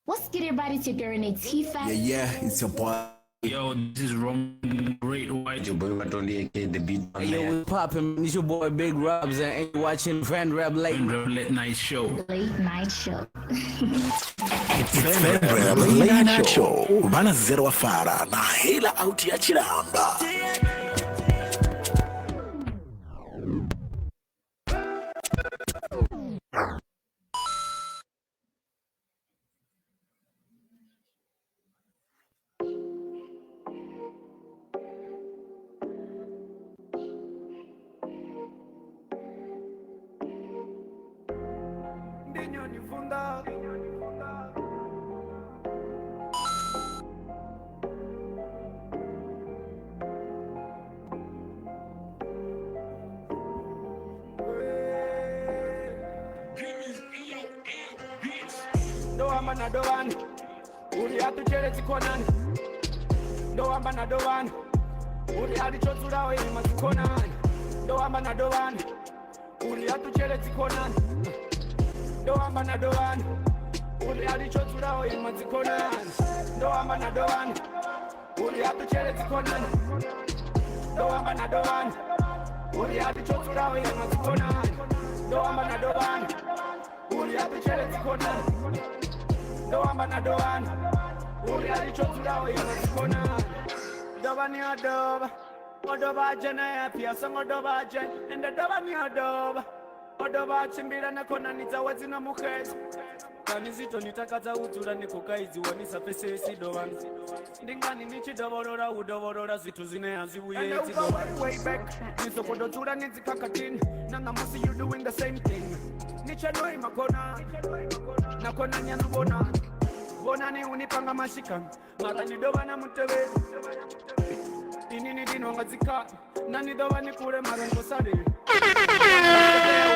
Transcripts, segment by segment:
What's good, everybody? It's your girl Renee Tifa. Yeah, yeah, it's your boy. Yo, this is Roman Great White. Your boy Matondi, aka the Beat Man. Yo, what's poppin'? It's your boy Big Rubs, and you watching Van Rap Late. Rap Late Night Show. Late Night Show. It's Van Rap Late Night Show. Vana zero afara na hela out ya chilamba. Ndo amba na dovani uri atuchere dzikonani ndo amba na dovani uri alichotsulawo ima dzikonani ndo amba na dovani uri atuchere dzikonani ndo amba na dovani uri alichotsulawo ima dzikonani ndo amba na dovani uri atuchere dzikonani ndo amba na dovani uri alichotsulawo ima dzikonani ndo amba na dovani uri atuchere dzikonani ndo amba na dovani uri alichotsulawo ima dzikonani dovani odova odova jena yapia songo dova jen ende dovani odova odova chimbira na khonani dzawe dzina mukhedza kani zito nitakadza udzula nikukaidziwa nisapfesesi dovani ndi ngani ni tshi dovholola u dovholola zwithu zwine a zwi vhuyedzi nisokododzula ni dzikhakhathini na ṋamusi you doing the same thing ni tshenoi makhonani na khonani yanu vhonani vhonani unipanga mashika mara ni dovha na mutevheli inini ndinonga dzikhala na ni dovha ni kule mara ngosaleli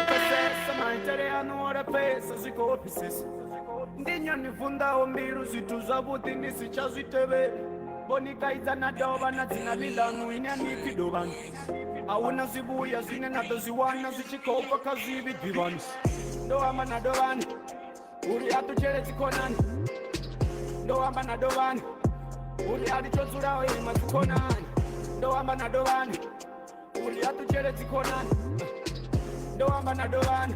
upfesesa maitele anu o lapfesa zwi khou ofhisesa ndi nyoni vunḓaho mbilu zwithu zwavhuḓi ni si tsha zwi tevheli vho ni kaidza na dovha na dzina ḽi ḽanu ine a ni pfi dovhani a huna zwivhuya zwine na ḓo zwi wana zwi tshi khou bva kha zwivhi ḓivhani ndo amba na dovhani uri a ṱutshele dzikhonani ndo amba na dovhani uri a litsho dzulaho ima dzikhonani ndo amba na dovhani uri a ṱutshele dzikhonani ndo amba na dovhani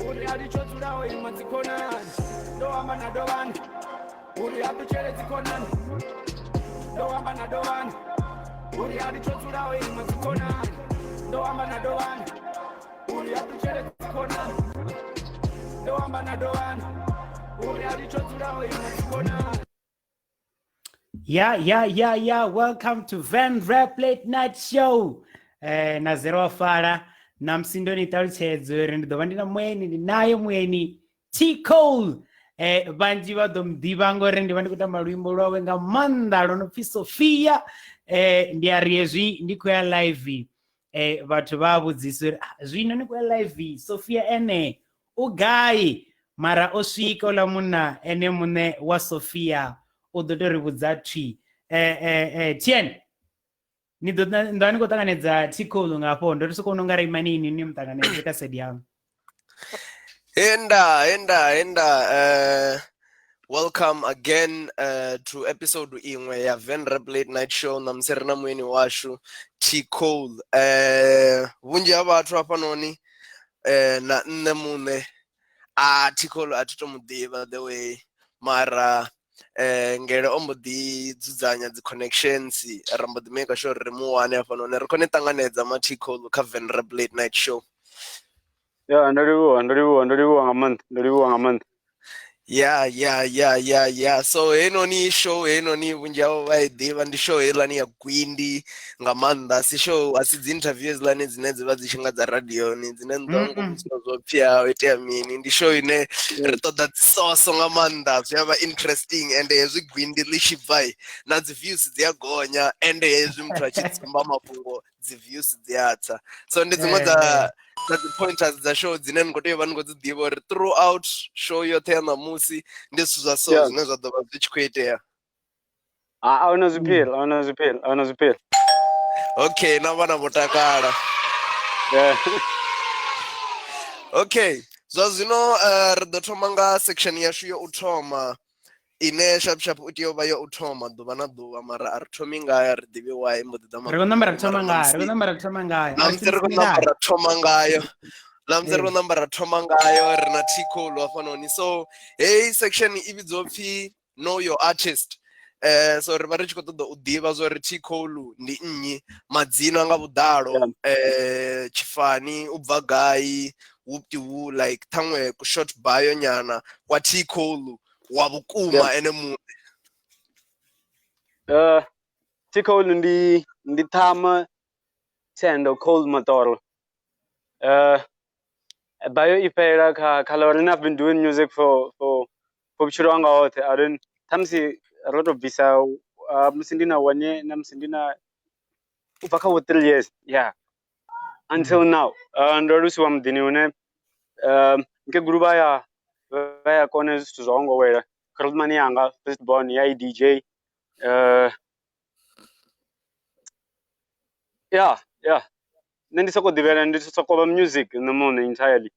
uri a litsho dzulaho ima dzikhonani ndo amba na dovhani uri a ṱutshele dzikhonani ndo amba na dovhani uri a litsho dzulaho ima dzikhonani ndo amba na dovhani uri a ṱutshele dzikhonani ndo amba na dovhani uri a litsho dzulaho ima dzikhonani. Yeah, yeah, yeah, yeah. Welcome to Van Rap Late Night Show. Na zero afara na msindo ni ṱalutshedza uri ndi ḓo vha ndi na mueni, ndi naye mueni T Cole. Vhanzhi vha ḓo muḓivha ngori ndi vha ndi khou tamba luimbo lwawe nga maanḓa lwo no pfi Sophia. Ndi a ri hezwi ndi khou ya live. Vhathu vha vhudzisa uri zwino ni khou ya live Sophia ene u gai, mara o swika uḽa munna ene muṋe wa Sophia u ḓo tou ri vhudza thwi. Tien ni ḓo ndo ni khou ṱanganedza T Cole nga hafho, ndo ri sokou no nga ri imani ini ni mu ṱanganedze kha side yaṋu. Henda, henda, henda. Welcome again to episode iṅwe ya Van Rap Late Night Show. Ṋamusi ri na mueni washu T Cole. Vhunzhi ha vhathu hafhanoni na nṋe muṋe a T Cole a thi to mu ḓivha the way, mara ngele o mbo ḓi dzudzanya dzi connections ra mbo ḓi make sure ri mu wane hafhanoni ri kone ṱanganedza ma T Cole kha Van Rap Late Night Show. Ya, ndo livhuwa, ndo livhuwa, ndo livhuwa nga maanḓa, ndo livhuwa nga maanḓa. Yeah, yeah, yeah, yeah, yeah. So heinoni show heinoni vhunzhi havho vha i ḓivha, ndi show heiḽani ya gwindi nga maanḓa. Si show, a si dzi interview hedziḽani dzine dzi vha dzi tshi nga dza radioni dzine ni ḓo vha ni khou vhudziwa zwo pfhi ha ho itea mini. Ndi show ine ri ṱoḓa dzi soso nga maanḓa, zwi a vha interesting and hezwi gwindi ḽi tshi bva na dzi views dzi a gonya and hezwi muthu a tshi dzumba mafhungo dzi views dzi a tsa. So ndi dziṅwe dza dzi pointers dza show dzine ni khou tea u vha ni khou dzi ḓivha uri throughout show yoṱhe ya ṋamusi ndi zwithu zwa so zwine zwa ḓo vha zwi tshi khou itea. A huna zwiphiri, a huna zwiphiri, a huna zwiphiri. Okay, na vhana vho takala. Okay, zwa zwino ri ḓo thoma nga section yashu yo u thoma. Ine sharp sharp u tea u vha yo u thoma ḓuvha na ḓuvha, mara a ri thomi ngayo, a ri ḓivhi why mbo ḓi ḓa Ri khou namba ra magumoni, thoma mara ngayo, ri khou ṋamusi namba ra thoma ngayo. A ri ṋamusi ri khou shumisi namba milayo. ra thoma ngayo, ṋamusi ri Ee. khou namba ra thoma ngayo ri na T Cole hafhanoni. So heyi section i vhidzwa upfhi know your artist. So ri vha ri tshi khou ṱoḓa u ḓivha zwa uri T Cole ndi nnyi, madzina nga vhuḓalo, tshifani, u bva gai, whoop-de-woo, like ṱhaṅwe ku short bio nyana kwa T Cole wa vhukuma ene muṋe. T Cole ndi Ṱhama Thendo Cole Matoro. Bio i fhela kha ḽa uri I've been doing music for vhutshilo hanga hoṱhe. I don't, ṱhamusi ro to bvisa musi ndi na 1 year na musi ndi na u bva kha vho 3 years, yeah, until now. Ndo alusiwa muḓini hune mukegulu vha ya kona zwithu zwa ngo wela. Khoromani yanga first born ya i DJ. Yeah. Nṋe ndi soko ḓivhela, ndi soko vha music nṋe muṋe entirely.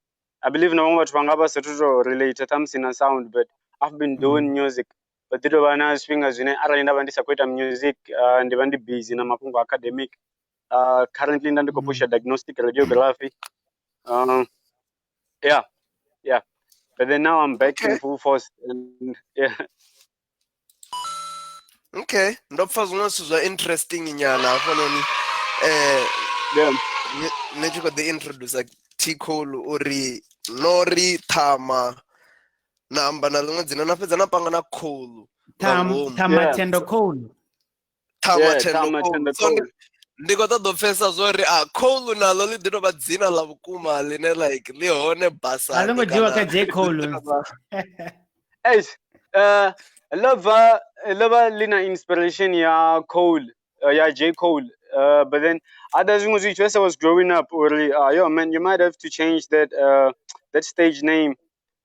I believe na vhaṅwe vhathu vha nga vha sathu to relate ṱhamusi na sound, but I've been doing music. But ḓi tovha na zwifhinga zwine arali nda vha ndi sa khou ita music, ndi vha ndi busy na mafhungo academic. Currently nda ndi khou pusha diagnostic radiography. Yeah. But then now I'm back in full force. And, yeah. Okay, ndo pfa zwiṅwe zwithu zwa interesting nyana hafhanoni. Ni tshi khou ḓi introduce T Cole uri no ri Ṱhama na amba na ḽiṅwe dzina na fhedza na panga na Cole. Ṱhama Thendo Cole. Ṱhama Thendo Cole. So ndi khou ṱoḓa u pfesa zwo uri a Cole nalo ḽi ḓi tovha dzina ḽa vhukuma ḽine like ḽi hone basani. A ḽo ngo dzhiwa kha J Cole. Eish, ḽo vha ḽi na inspiration ya Cole, ya J Cole. But then other zwiṅwe zwithu as I was growing up uri yo man, you might have to change that that stage name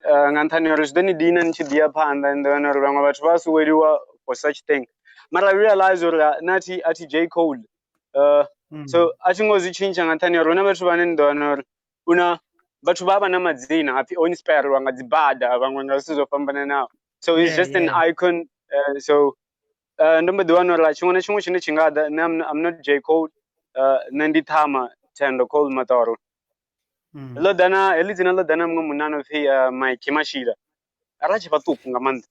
nga nṱhani ha uri zwi ḓo ni dina ni tshi ḓi ya phanḓa, and then uri vhaṅwe vhathu vha suweliwa for such thing. Mara I realize uri nṋe a thi J Cole. So a thi ngo zwi tshintsha nga nṱhani ha uri huna vhathu vhane ni ḓo wana uri una vhathu vha vha na madzina hapfi o inspirwa nga dzi bada, vhaṅwe nga zwithu zwo fhambananaho. So it's just an icon. So ndo mbo ḓi wana uri tshiṅwe na tshiṅwe tshine tshi nga ḓa, nṋe I'm not J Cole, nṋe ndi Ṱhama Thendo Cole Matoro. Ḽo ḓa na heḽi dzina ḽo ḓa na muṅwe munna ano pfi Mike Mashila, ra tshi vhaṱuku nga maanḓa.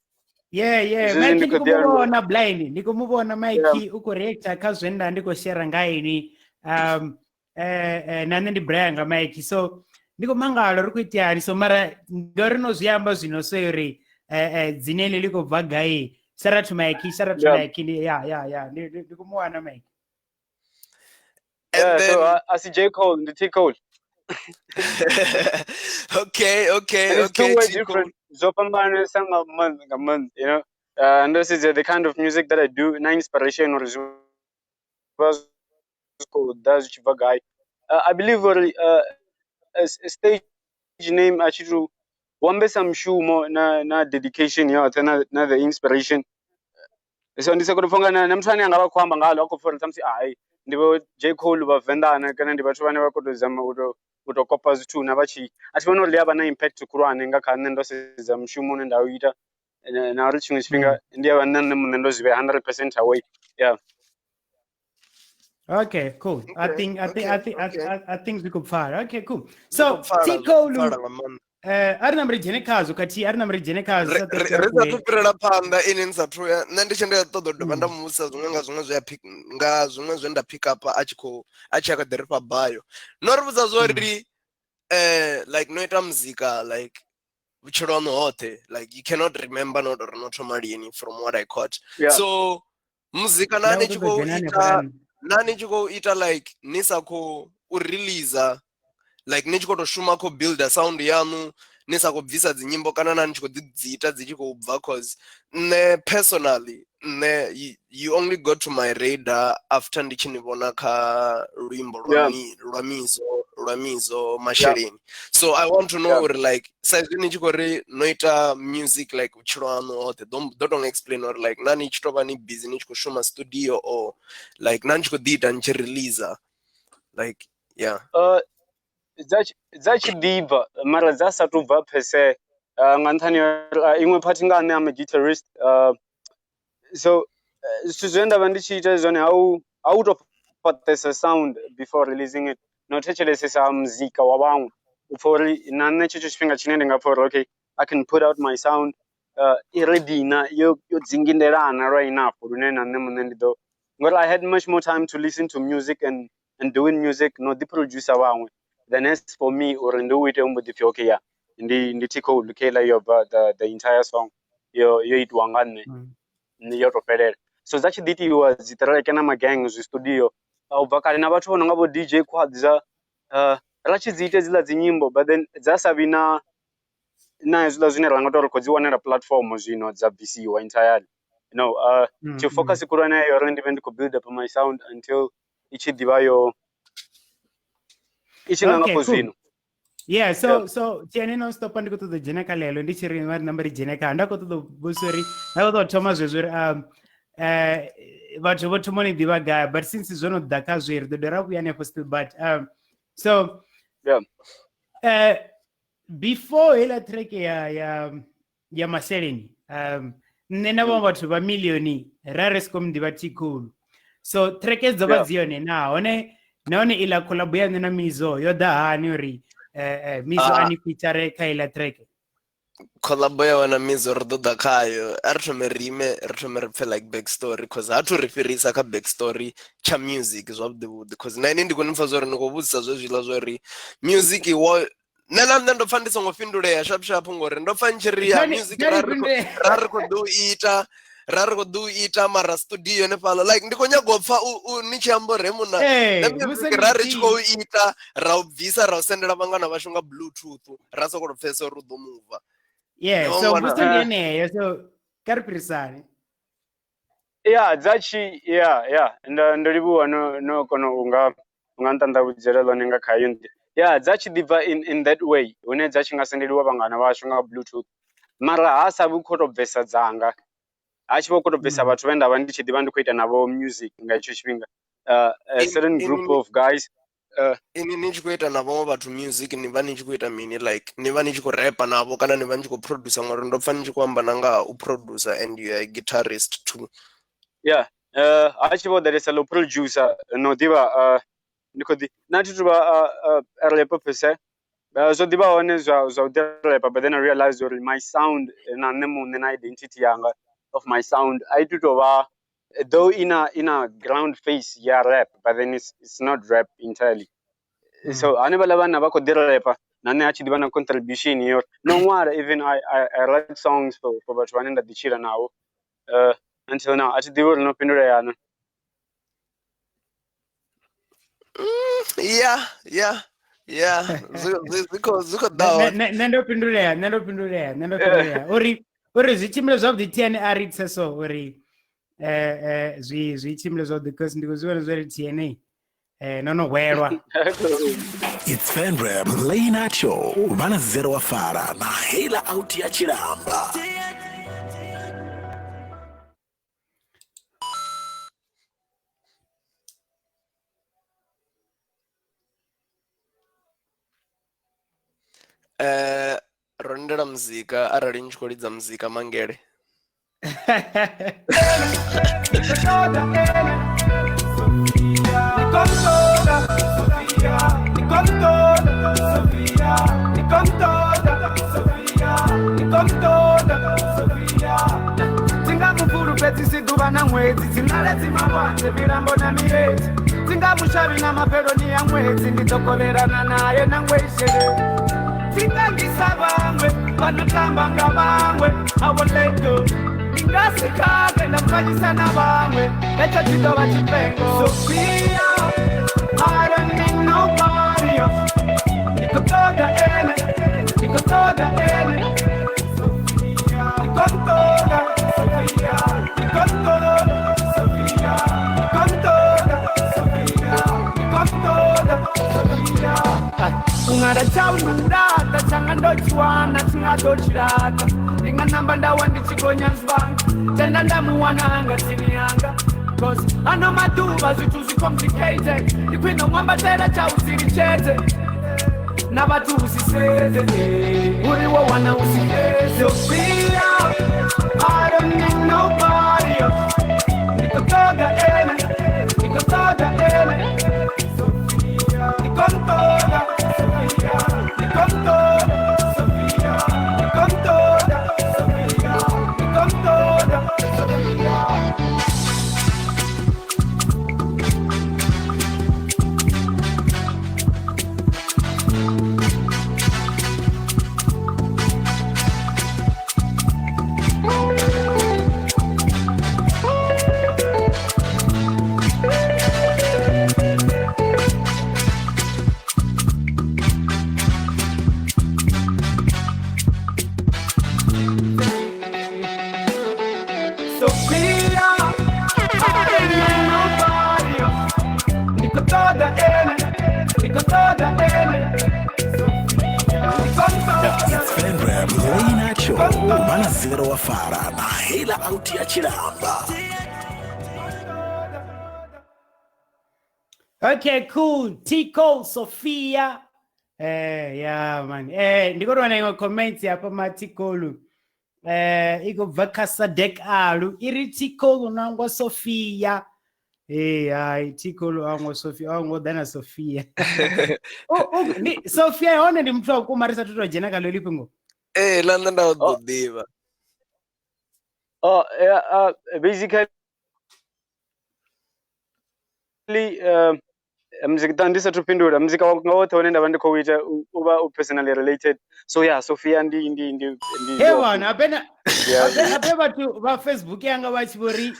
Yeah. Mike ndi khou mu vhona blind, ndi khou mu vhona Mike u khou reacta kha zwe nda ndi khou share nga ini. Na nṋe ndi Brian nga Mike, so ndi khou mangala uri khou iteani. So mara ngori no zwi amba zwino so uri dzina iḽi ḽi khou bva gai. Shout out to Mike, shout out to Mike. Yeah. Ndi khou mu wana Mike. Yeah, so I see J Cole, the T Cole. Okay. And it's okay. two way T Cole. different. Zwo fhambanesa nga maanḓa, you know. And this is the kind of music that I do, na inspiration or zwi vha zwi khou ḓa zwi tshi bva gai. I believe uri stage name a tshi to wambesa mushumo na dedication yoṱhe na the inspiration. So ndi soko pfa nga na muthu ane anga vha khou amba ngalo a khou pfa uri ṱhamusi ai ndi vho J Cole vha Venḓana kana ndi vhathu vhane vha khou tou zama u tou kopa zwithu na vha tshi a thi vhoni uri ḽi a vha na impact khulwane nga kha nṋe ndo sedza mushumo une nda u ita na uri tshiṅwe tshifhinga ndi a vha nṋe muṋe ndo zwi vhea 100% away. Yeah. Okay, cool. I think I think we could fire. Okay, cool. So Ndi T Cole, khou pfala nga maanḓa. A ri nambe ri dzhene khazwo khathihi, a ri nambe ri dzhene khazwo. Ri sathu fhirela phanḓa ini ni sathu ya, nṋe ndi tshi ndi ṱoḓa u dovha nda muvhudzisa zwiṅwe nga zwiṅwe zwe pick nga zwiṅwe zwe nda pick up a tshi khou a tshi kha ḓi ri fha bio. No ri vhudza zwo ri like no ita muzika like vhutshilo haṋu hoṱhe, like you cannot remember not uri no thoma lini from what I caught. So muzika na ni tshi khou ita na ni tshi khou ita like ni sa khou u release, like ni tshi khou tou shuma khou builder sound yaṋu ni sa khou bvisa dzi nyimbo kana na ni tshi khou ḓi dzi ita dzi tshi khou bva? Cause nṋe personally, nṋe you only got to my radar after ndi tshi ni vhona kha luimbo lwa lwa Mizo Masheleni. So I want to know uri like sa izwi ni tshi khou ri no ita music like vhutshilo haṋu hoṱhe, ḓo tou explain uri like na ni tshi tou vha ni busy ni tshi khou shuma studio or like na ni tshi khou ḓi ita ni tshi release, like yeah. Dza tshi ḓi bva mara dza sa tu bva phese. Nga nṱhani ha iṅwe part nga nṋe I'm a guitarist. So zwithu zwine nda vha ndi tshi ita zwone a u to fhaṱesa sound before releasing it, no thetshelesesa muzika wa vhaṅwe u pfha uri na nṋe tshetsho tshifhinga tshine ndi nga pfha uri okay I can put out my sound i ready na yo dzingindelana right enough lune na nṋe muṋe ndi ḓo, ngori I had much more time to listen to music and doing music no ḓi producer vhaṅwe than as for me uri ndi u ite u mbo ḓi pfhi okay yeah ndi T Cole Kayla yo bva the entire song yo itiwa nga nṋe yo to fhelela. So dza tshi ḓi itiwa dzi track na magang zwi studio u bva kale na vhathu vho no nga vho DJ Quadza ra tshi dzi ite dziḽa dzi nyimbo but then dza sa vhi na hezwiḽa zwine ra nga tou ri khou dzi wanela platform zwino dza bvisiwa entirely. You know, tshi focus khulwane ya uri ndi vhe ndi khou build up my sound until i tshi ḓivha yo i tshi nga nga zwino. Yeah, so so TNA non stop ndi khou ṱoḓa dzhena kha ḽeḽo ndi tshi ri vha namba ri dzhene kha nda khou ṱoḓa vhudzisa uri nda khou ṱoḓa thoma zwezwo uri vhathu vho thoma ni ḓivha gai, but since zwo no ḓa kha zwe ri ḓo dovha ra vhuya hanefho still, but so yeah, before heiḽa track ya masheleni nṋe na vhaṅwe vhathu vha milioni ra ri siko ḓivha T Cole, so track dzo vha dzi yone na hone nahone iḽa collab ya nṋe na Mizo yo ḓa hani uri Mizo ani feature kha iḽa track? Collab ya wana Mizo ri ḓo ḓa khayo, a ri thome ri ime ri thome ri pfe like back story, cause ha thu ri fhirisa kha back story tsha music zwavhuḓi vhuḓi, cause na ini ndi khou ni pfa zwori ni khou vhudzisa zwezwiḽa zwori music wo nṋe na nṋe ndo pfa ndi songo fhindulea sharp sharp ngori ndo pfa ntshi ri ya music ra ri khou ḓo ita ra ri khou ḓo ita mara studio hanefhaḽa like ndi khou nyaga u pfa ni tshi amba uri muna music ra ri tshi khou ita ra u bvisa ra u sendela vhangana vhashu nga bluetooth ra sokou tou pfesesa uri u ḓo muva. Yeah, so mbudziso ndi yeneyo, so kha ri fhirisane. Yeah, dza tshi yeah ndo livhuwa no kona u nga nṱanḓavhudzela ḽone nga khayo nḓila. Yeah, dza tshi ḓi bva in that way hune dza tshi nga sendeliwa vhangana vhashu nga bluetooth, mara ha sa vhi khou tou bvesa dzanga, ha tshi vha khou tou bvesa vhathu vhe nda vha ndi tshi ḓivha ndi khou ita navho music nga hetsho tshifhinga, a certain group of guys. Ini ni tshi khou ita na vhaṅwe vhathu music ni vha ni tshi khou ita mini, like ni vha ni tshi khou rapa navho kana ni vha ni tshi khou producer, ngori ndo pfa ni tshi khou amba na nga u producer and you are a guitarist too. Yeah, ha tshi vho ḓalesa ḽo producer no ḓivha ndi khou ḓi na thi thuvha rap per se, zwo ḓivha hone zwa u ḓi rapa, but then I realized uri my sound na nṋe muṋe na identity yanga of my sound I thi tou vha, though in a ground face ya rap, but then it's not rap entirely. So hanevhaḽa vhana vha khou ḓi rapa na nṋe a tshi ḓivha na contribution yo no ṅwala, even I write songs for vhathu vhane nda ḓi tshila navho until now. A thi ḓivhi uri no fhindula yana. Yeah. Zwi khou ḓa. Nṋe ndo fhindulea. Uri zwi tshimbile zwavhuḓi TNA a ri itse so uri zwi tshimbile zwavhuḓi, because ndi khou zwi vhona zwori TNA no no hwelwa. It's Venrap Late Night Show vhana zero wa fara na heiḽa out ya tshilamba. Ro lindela muzika arali ni tshi khou lidza muzika mangele. Tsingamufulufhedzisi ḓuvha na ṅwedzi dzinaledzi malwanzhe milambo na miedzi tsingamushavhi na mafheloni ya ṅwedzi ndi ḓo kovhelana naye nangwe ishele tsingangisa vhaṅwe vanotamba nga vhaṅwe I won't let go ndingasikale ndafanyisa na vhaṅwe hetsho tshi ḓo vha tshifhengo. Sophia, I don't need nobody else. Ndi khou ṱoḓa ene, ndi khou ṱoḓa ene. Sophia, ndi khou ṱoḓa Sophia, ndi khou ṱoḓa Sophia, ndi khou ṱoḓa Sophia, ndi khou ṱoḓa Sophia. Ungada chaunurata changa ndochiwana chingadochirata ndinga namba ndawa ndichigonya zvanga tenda ndamuwana tsini yanga, cause ano maduva zwithu zwi complicated ndikhwino mwambatela chautsiri chete Na vhathu u si sedze, uri wo wana u si fhedze. Sophia, I don't need nobody. Ndi khou ṱoḓa ene, ndi khou ṱoḓa ene. Sophia, ndi khou nṱoḓa. Sophia, ndi khou nṱoḓa. Sophia, ndi khou nṱoḓa. Sophia, ndi khou nṱoḓa. Sophia. Sophia, I don't need nobody. Ndi khou ṱoḓa ene, ndi khou ṱoḓa ene. Sophia, ndi khou nṱoḓa. It's Venrap Late Night Show vha na Zero wa Fara na Hela Out ya Tshilamba. Okay, cool. Tico, Sophia. Yeah, man. Ndi khou tou wana iṅwe comments hafha ma Tikolu. I khou bva kha Sadek Alu. I ri Tikolu nangwa Sophia. Hai, Tikolu angwa Sophia, angwa ḓa na Sophia. Ndi Sophia hone ndi muthu wa vhukuma ri sathu tou dzhena kha ḽo fhungo. Ee, na nṋe nda ḓo ḓivha. Oh, yeah, basically muzika ndi sathu fhindula muzika wanga woṱhe une nda vha ndi khou ita u vha u personally related. So yeah, Sophia ndi He vhana, ape vhathu vha Facebook yanga vha tshi vho ri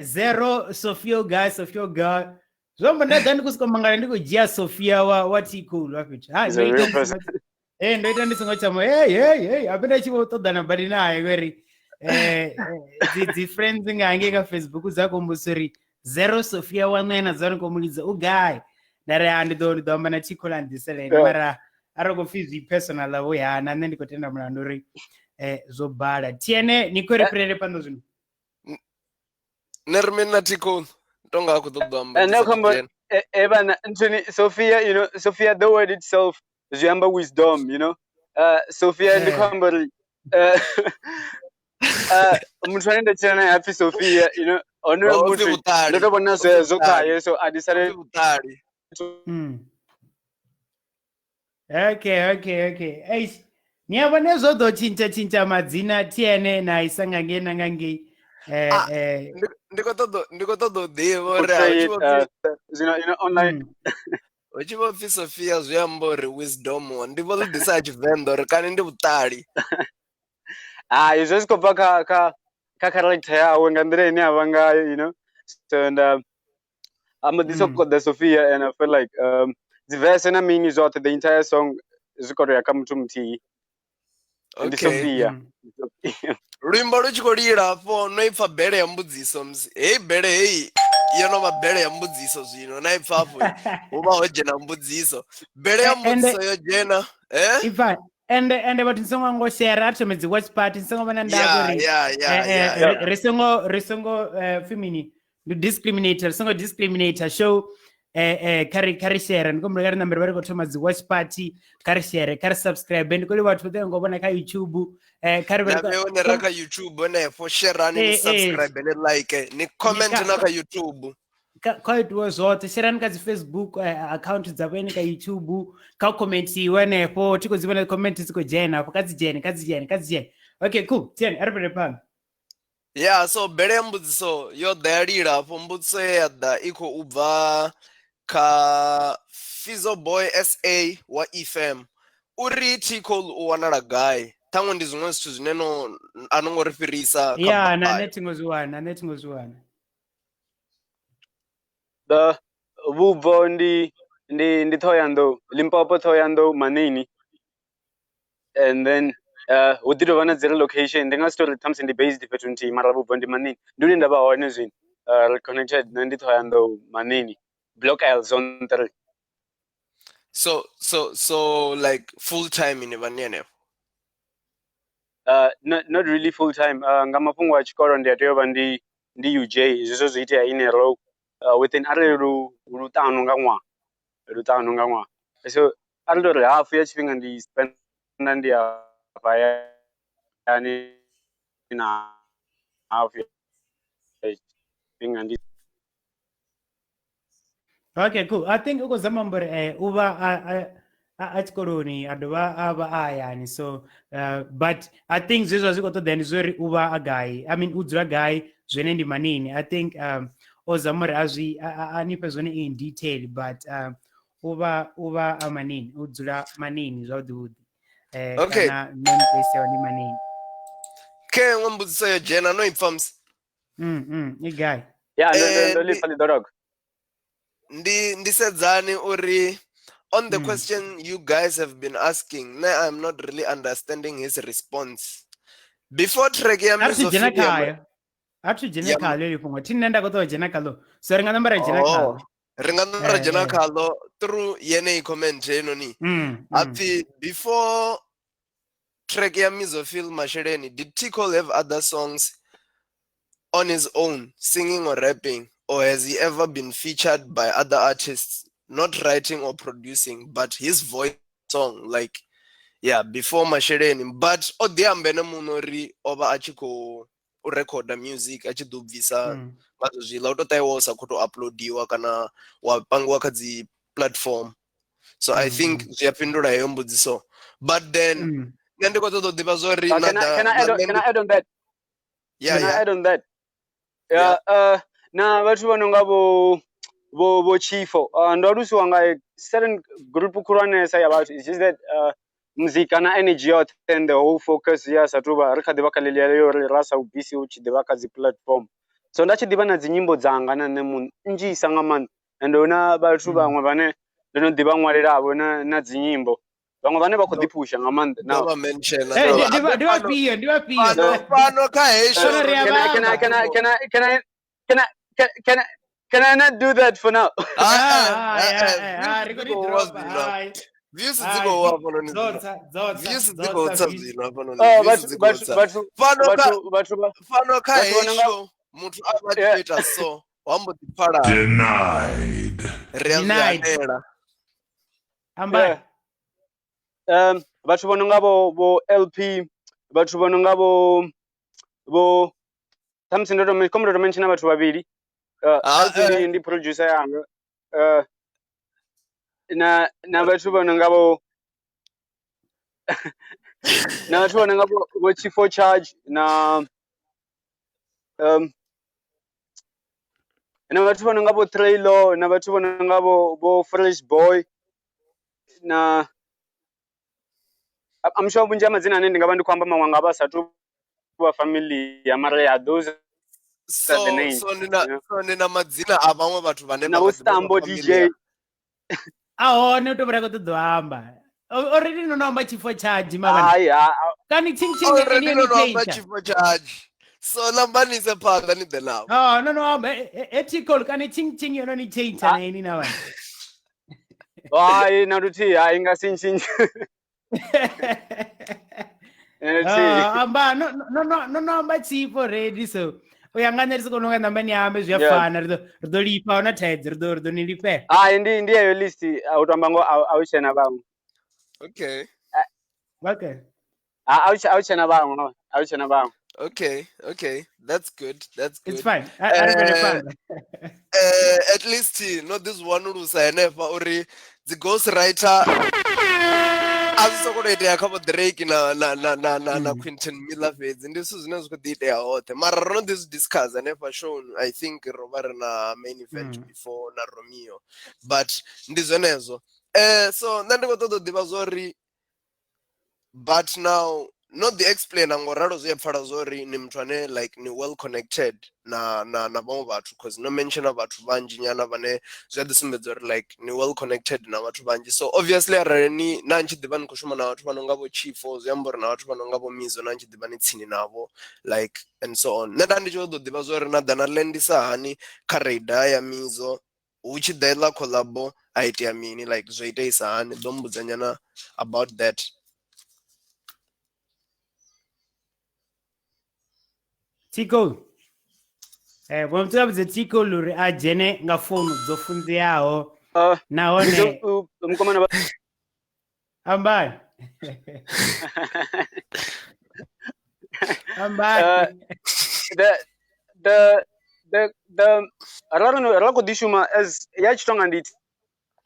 zero Sophia guy, Sophia guy. Zwo mbo nda ḓa ndi khou sokou mangala ndi khou dzhia Sophia wa Tikulu hafha fhethu. Ha, Is a real person. Ndo ita ndi songo tsha mo. Hey, ape nda tshi vho ṱoḓana badi naye ngori dzi friends nga hangei kha Facebook dza kombudza uri zero Sophia wa nṋe na dza ni komulidza u gai. Nda ri ndi ḓo amba na Tikulu a nḓisela ene, mara arali khou pfi zwi personal ḽavho ya na nṋe ndi khou tenda mulandu uri zwo bala. Tiene ni khou ri fhirele phanḓa zwino. Nṋe ri mini na Tikulu tonga a khou ṱoḓa u amba. Nṋe khombo vhana nthuni Sophia, you know, Sophia the word itself zwi amba wisdom, you know. Sophia ndi khou amba uri muthu ane nda tshila naye hapfi Sophia, you know, honoyo muthu ndo to vhona zwezwo khaye, so a ndi sale vhuṱali. Okay. Eish, ni a vhona zwo ḓo tshintsha madzina Tiene na isa nga ngei na nga ngei. Ndi khou ṱoḓa u ḓivha uri zwino, you know, online hu tshi vho pfi Sophia zwi amba uri wisdom, ndi vho ḓi ḓisa Tshivenḓa uri kani ndi vhuṱali. Hai, zwo zwi khou bva kha character yawe nga nḓila ine a vha ngayo, you know. So and I'm ḓi soko ḓa Sophia and I feel like dzi verse na mini zwoṱhe, the entire song zwi khou ya kha muthu muthihi. Ndi Sophia. Luimbo lu tshi khou lila hafho no ipfa bele ya mbudziso musi. Hei bele hei yo no vha bele ya mbudziso zwino na ipfa hafho hu vha ho dzhena mbudziso. Bele ya mbudziso yo dzhena. Ipfa ende vhathu ni songo ngo share a thome dzi watch party, ni songo vha na ndavha uri ri songo pfi mini ndi discriminator, ri songo discriminator show. Kha ri share, ndi khou ri nambere vha ri khou thoma dzi watch party, kha ri share, kha ri subscribe, ndi khou livha vhathu vhoṱhe ngo vhona kha YouTube, kha ri vhe ra kha YouTube henefho, sharani ni subscribe ni like ni comment na kha YouTube, kha itiwe zwoṱhe, sharani kha dzi Facebook account dza vhene kha YouTube, kha commentiwe henefho, thi khou dzi vhona comment dzi khou dzhena afho, kha dzi dzhene, kha dzi dzhene, kha dzi dzhene. Okay, cool. Tieni, a ri fhele phanḓa. Yeah, so bele ya mbudziso yo ḓa ya lila afho, mbudziso ye ya ḓa i khou bva kha Fizo Boy SA wa EFM. Uri T-Cole u wanala gai? Ṱhaṅwe ndi zwiṅwe zwithu zwine no a no ngo ri fhirisa kha Yeah, na nṋe thi ngo zwi wana, nṋe thi ngo zwi wana. The vhubvo ndi Thohoyandou, Limpopo, Thohoyandou, Manini. And then hu ḓi tovha na dzi relocation, ndi nga si tori ṱhamusi ndi based fhethu nthihi, mara vhubvo ndi Manini, ndi hune nda vha hone zwino. Reconnected nṋe ndi Thohoyandou, Manini, Block L Zone 3. So like full time ni vha ni henefho? Not really full time. Nga mafhungo a tshikolo ndi a tea u vha ndi UJ, zwezwo zwi itea in a row within arali luṱanu nga ṅwaha, luṱanu nga ṅwaha. So a ri tori hafu ya tshifhinga ndi spenda ndi afha hayani na hafu ya tshifhinga ndi. Okay, cool. I think u khou zama amba uri u vha a tshikoloni a dovha a vha a hayani, so but I think zwe zwa zwi khou ṱoḓea ndi zwori u vha a gai, I mean u dzula gai, zwone ndi manini. I think o zama uri a zwi a nifhe zwone in detail, but u vha a manini, u dzula manini zwavhuḓi vhuḓi. Okay. Kana main place ya hone manini. Khe iṅwe mbudziso yo dzhena no i pfa musi. I gai? Ya, ndo lipfa ḽiḓorogo. Ndi sedzani uri on the question you guys have been asking, now I'm not really understanding his response. Before track ya A thi dzhena Mizophilia khayo. A thi dzhene khayo heḽi fhungo. Thi nṋe nda khou ṱoḓa u dzhena khaḽo. So ri nga namba ra dzhena khaḽo. Ri nga namba ra dzhena khaḽo through yeneyi comment heinoni. Hapfi before track ya Mizophil Masheleni, did T Cole have other songs on his own, singing or rapping, or has he ever been featured by other artists, not writing or producing, but his voice song, like, yeah, before Masheleni? But o ḓi amba ene muṋe uri o vha a tshi khou u recorda music, a tshi ḓo bvisa vha zwiḽa, u to ṱahiwa u sa khou tou uploadiwa kana wa pangiwa kha dzi platform. So I think zwi a fhindula heyo mbudziso. But then nṋe ndi khou ṱoḓa u ḓivha zwa uri Can I add on that? Yeah, Can I add on that? Yeah, na vhathu vha no nga vho Chifo, ndo alusiwa nga certain group khulwanesa ya vhathu. It's just that muzika na energy yoṱhe and the whole focus ya sa tou vha ri kha ḓivha kha ḽeḽia yo ri ra sa u bisi u tshi ḓivha kha dzi platform. So nda tshi ḓivha na dzi nyimbo dzanga na nṋe muṋe nnzhisa nga maanḓa, and hu na vhathu vhaṅwe vhane ndo no ḓivha ṅwalelavho na dzi nyimbo, vhaṅwe vhane vha khou ḓi phusha nga maanḓa. Ndo vha mention. Ndi vhafhio? Fhano kha heyi show. Can I not do that for now? Views dzi khou wa hafhanoni. Views dzi khou tsa zwino hafhanoni. Views dzi khou tsa. Fhano kha heyi show muthu a vha tshi ita so wa mbo ḓi pfala. Denied. Ri a zwi hanela. Amba. Vhathu vho no nga vho LP, vhathu vho no nga vho ṱhamusi ndo to mention vhathu vhavhili. LP ndi producer yanga. Na vhathu vho no nga vho na vhathu vho no nga vho Chifo Charge na na vhathu vho no nga vho Traylo, na vhathu vho no nga vho Fresh Boy, na I'm sure vhunzhi ha madzina ane ndi nga vha ndi khou amba maṅwe nga vha sa tu vha family ya, mara ya those are the names. So ndi na madzina a vhaṅwe vhathu vhane na vho Stambo DJ. A hone u to vhura khou ṱoḓa u amba. Already no no amba Chifo Charge mavhana. Ai kani ching ching already no no amba Chifo Charge. So lambanise phanḓa ni ḓe navho. Oh no no amba ethical kani ching ching yo no ni change na ini na vhana. Hai na luthihi hai nga si ntshintshe. Amba no amba Chifo already, so u ya nga nṋe ri soko no nga namba ni ambe zwi a fana, ri ḓo lifha, huna thaidzo, ri ḓo ni lifhela. Hai ndi heyo list, u to amba ngo a u tshena vhaṅwe. Okay. Okay. A u tshena vhaṅwe, a u tshena vhaṅwe. Okay, that's good. That's good. It's fine. At least no this one lusa henefha uri dzi ghost writer a zwi sokou itea kha vho Drake na Quentin Miller fhedzi, ndi zwithu zwine zwi khou ḓi itea hoṱhe. Mara ro no ḓi zwi discuss hanefha show, I think ro vha ri na main event before na Romeo, but ndi zwenezwo. So nṋe ndi khou ṱoḓa u ḓivha zwori, but now not the explainer ngo ralo zwi a pfala zwori ni muthu ane like ni well connected na vhaṅwe vhathu, cause no mention vhathu vhanzhi nyana vhane zwi a ḓi sumbedza uri like ni well connected na vhathu vhanzhi. So obviously arali ni na tshi ḓivha ni khou shuma na vhathu vha no nga vho Chifo, zwi amba uri na vhathu vha no nga vho Mizo na tshi ḓivha ni tsini navho, like and so on. Nṋe nda ndi tshi ḓo ḓivha zwori na ḓa na landisa hani kha radar ya Mizo, hu tshi ḓa iḽa collabo a itea mini, like zwo iteisa hani, ḓo mbudza nyana about that. Tiko. Vho muthu vhudze Tiko uri a dzhene nga founu dzo funzeaho nahone mukomana Ambani. Ambani. The the the ra ra khou ḓi shuma as ya tshi tonga ndi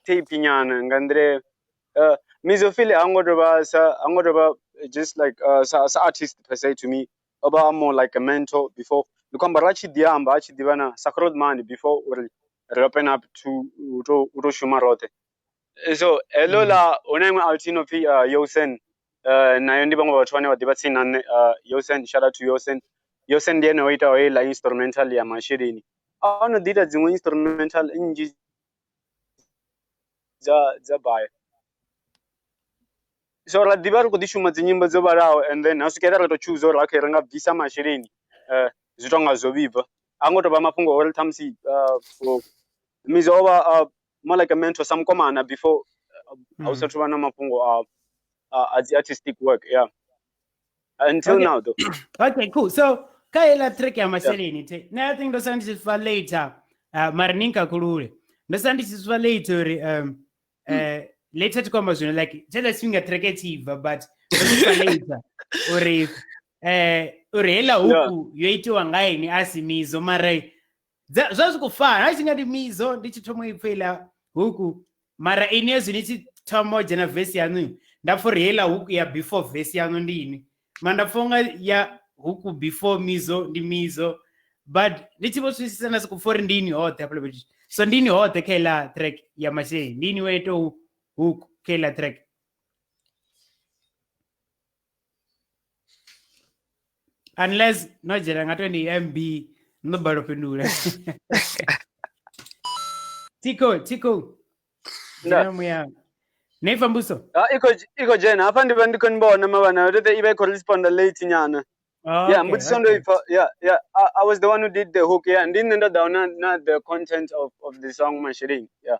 tape nyana nga nḓila Mizophili ha ngo tovha sa ha ngo tovha just like sa artist per se to me, o vha more like a mentor before. Ndi khou amba ra tshi ḓi amba a tshi ḓivha na Sacred Money before uri ri open up to u to shuma roṱhe. So hello la huna iṅwe out ino pfi Yosen, nayo ndi vhaṅwe vhathu vhane vha ḓivha tsini na nṋe. Yosen, shout out to Yosen. Yosen ndi ene o itaho heiḽa instrumental ya masheleni. A no ḓi ita dziṅwe instrumental nnzhi dza baya. So ra ḓivha ri khou ḓi shuma dzi nyimbo dzo vhalaho, and then ha swikela ra to choose uri okay ri nga bvisa masheleni, zwi tonga zwo vhibva. A ngo tovha mafhungo ori ṱhamusi Mizo o vha more like a mentor sa mukomana before a usathu vha na mafhungo a dzi artistic work, yeah. Until okay. Now though. Okay, cool. So kha heiḽa track ya masheleni the nṋe I think ndo sala ndi tshi pfa later, mara ni nkakulule, ndo sala ndi tshi pfa later uri later thi khou amba zwino like tsheḽa tshifhinga track i tshi bva, but ndo tshi pfa later uri uri heiḽa huku yo itiwa nga ini a si Mizo, mara zwa zwi khou fana a tshi nga ndi Mizo ndi tshi thoma u ipfa heiḽa huku, mara ini hezwi ni tshi thoma u dzhena verse yaṋu nda pfa uri heiḽa huku ya before verse yaṋu ndi ini, mara nda pfa unga ya huku before Mizo ndi Mizo, but ndi tshi vho pfesesa nda sokou pfa uri ndi ini hoṱhe hafhaḽa fhethu. So ndi ini hoṱhe kha heiḽa track ya masheleni, ndi ini wo itaho huku kha heiḽa track? Unless no dzhena nga 20 MB no balelwa u fhindula. Tiko, Tiko. Dzhena muya. Nei fambuso. Iko dzhena hafha ndi vha ndi khou vhona mavhana uri i vha i khou responda late nyana. Okay, yeah, mbudziso ndo ipfa. Yeah, yeah. I was the one who did the hook. Yeah, ndi nṋe ndo ḓa na the content of the song masheleni. Yeah.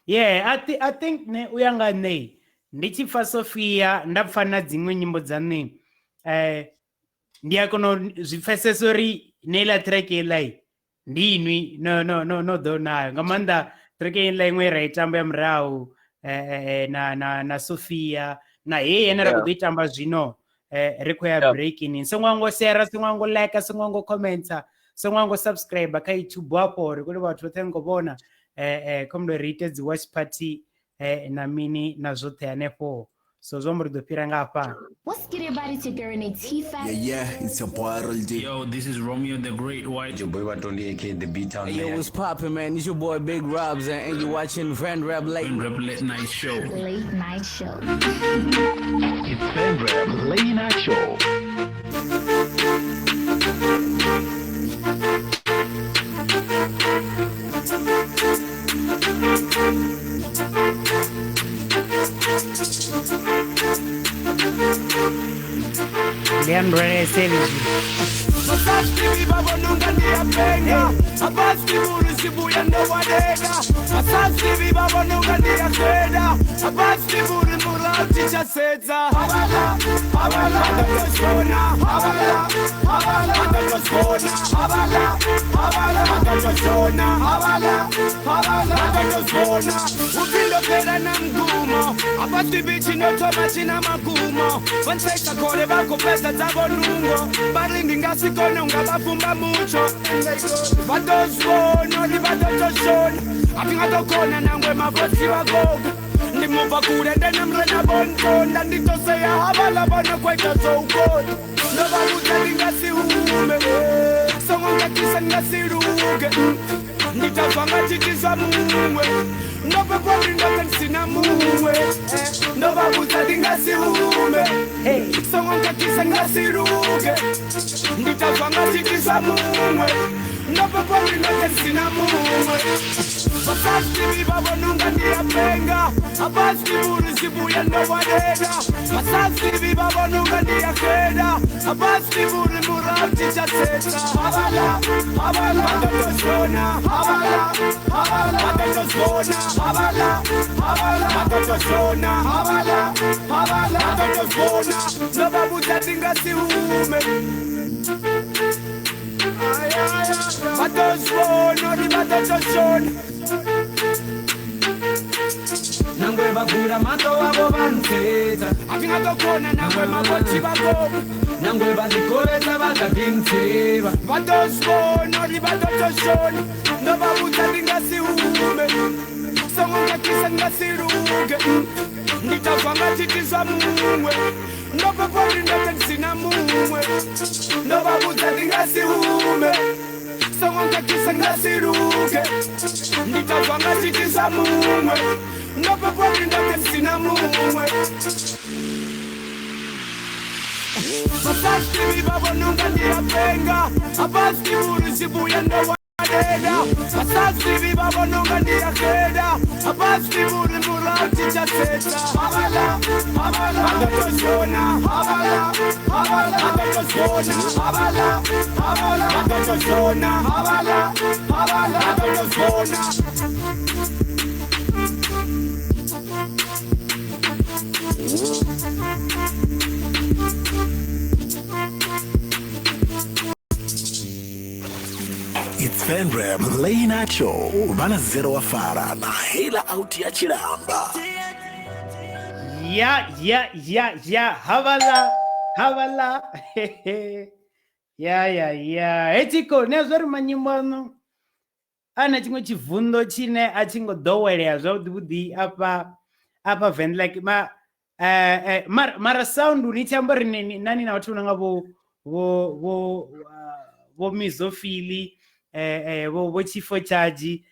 Yeah, I think ne uya nga nṋe ndi tshi pfa Sophia nda pfa na dziṅwe nyimbo dza nṋe, ndi a kona u zwi pfesesa uri neiḽa track heiḽa ndi inwi no no no no ḓo nayo, nga maanḓa track heiḽa iṅwe ra i tamba ya murahu na na na Sophia na heyi ene ra khou ḓo i tamba zwino, ri khou ya breaking. Songo ngo share, songo ngo like, songo ngo commenta, songo ngo subscribe kha YouTube afho ri khou livha vhathu vhoṱhe ngo vhona khomundo ri ite dzi watch party na mini na zwoṱhe hanefho. So zwo amba ri ḓo fhira nga hafha. What's good everybody, it's your girl Renee T-Fat. Yeah, yeah, it's your boy Roll D. Yo, this is Romeo the Great White. Your boy Batondi aka the B Town. Hey, yo, what's poppin', man? It's your boy Big Robs, and you're watching Van Rap Late. Van Rap Late Night Show. Late Night Show. It's Van Rap Late Night Show. Leandro Savage. Nangwe vavula maṱo wavho vha ntsedza a thi nga ḓo kona nangwe mavhotshi vha gomu nangwe vha ḓikovhedza vha ḓa ḓi ntsevha vha ḓo zwi vhona uri vha ḓo to shona ndo vha vhudza ndi nga si hume songo ngakhisa ndi nga si luge ndi tabva nga thithiswa muṅwe ndo bebwa uri ndoṱhe ndi si na muṅwe ndo vha vhudza ndi nga si hume songo ngakhisa ndi nga si luge ndi tabva nga thithiswa muṅwe ndo bebwa uri ndoṱhe ndi si na muṅwe. Vasazvivi vavononga ndiyapenga havazivi uri zibuya ndowadeda vasazivi vavononga ndiyaheda havazivi uri murauti chaseta havala havala vakatozviona havala havala vakatozviona havala havala vakatozviona havala havala vakatozviona. It's Venrap Late Night Show vha na Zero wa Fara na Hela out ya Tshilamba. Ya ya ya ya havala havala ya ya ya hetiko ne zwo ri manyimbo ano ana tshiṅwe tshivundo tshine a tshi ngo ḓowelea zwavhuḓi vhuḓi afha afha Venḓa like ma mara sound ni tshi amba uri nani na vhathu vho nga vho vho vho vho mizofili vho vho Chifo Charge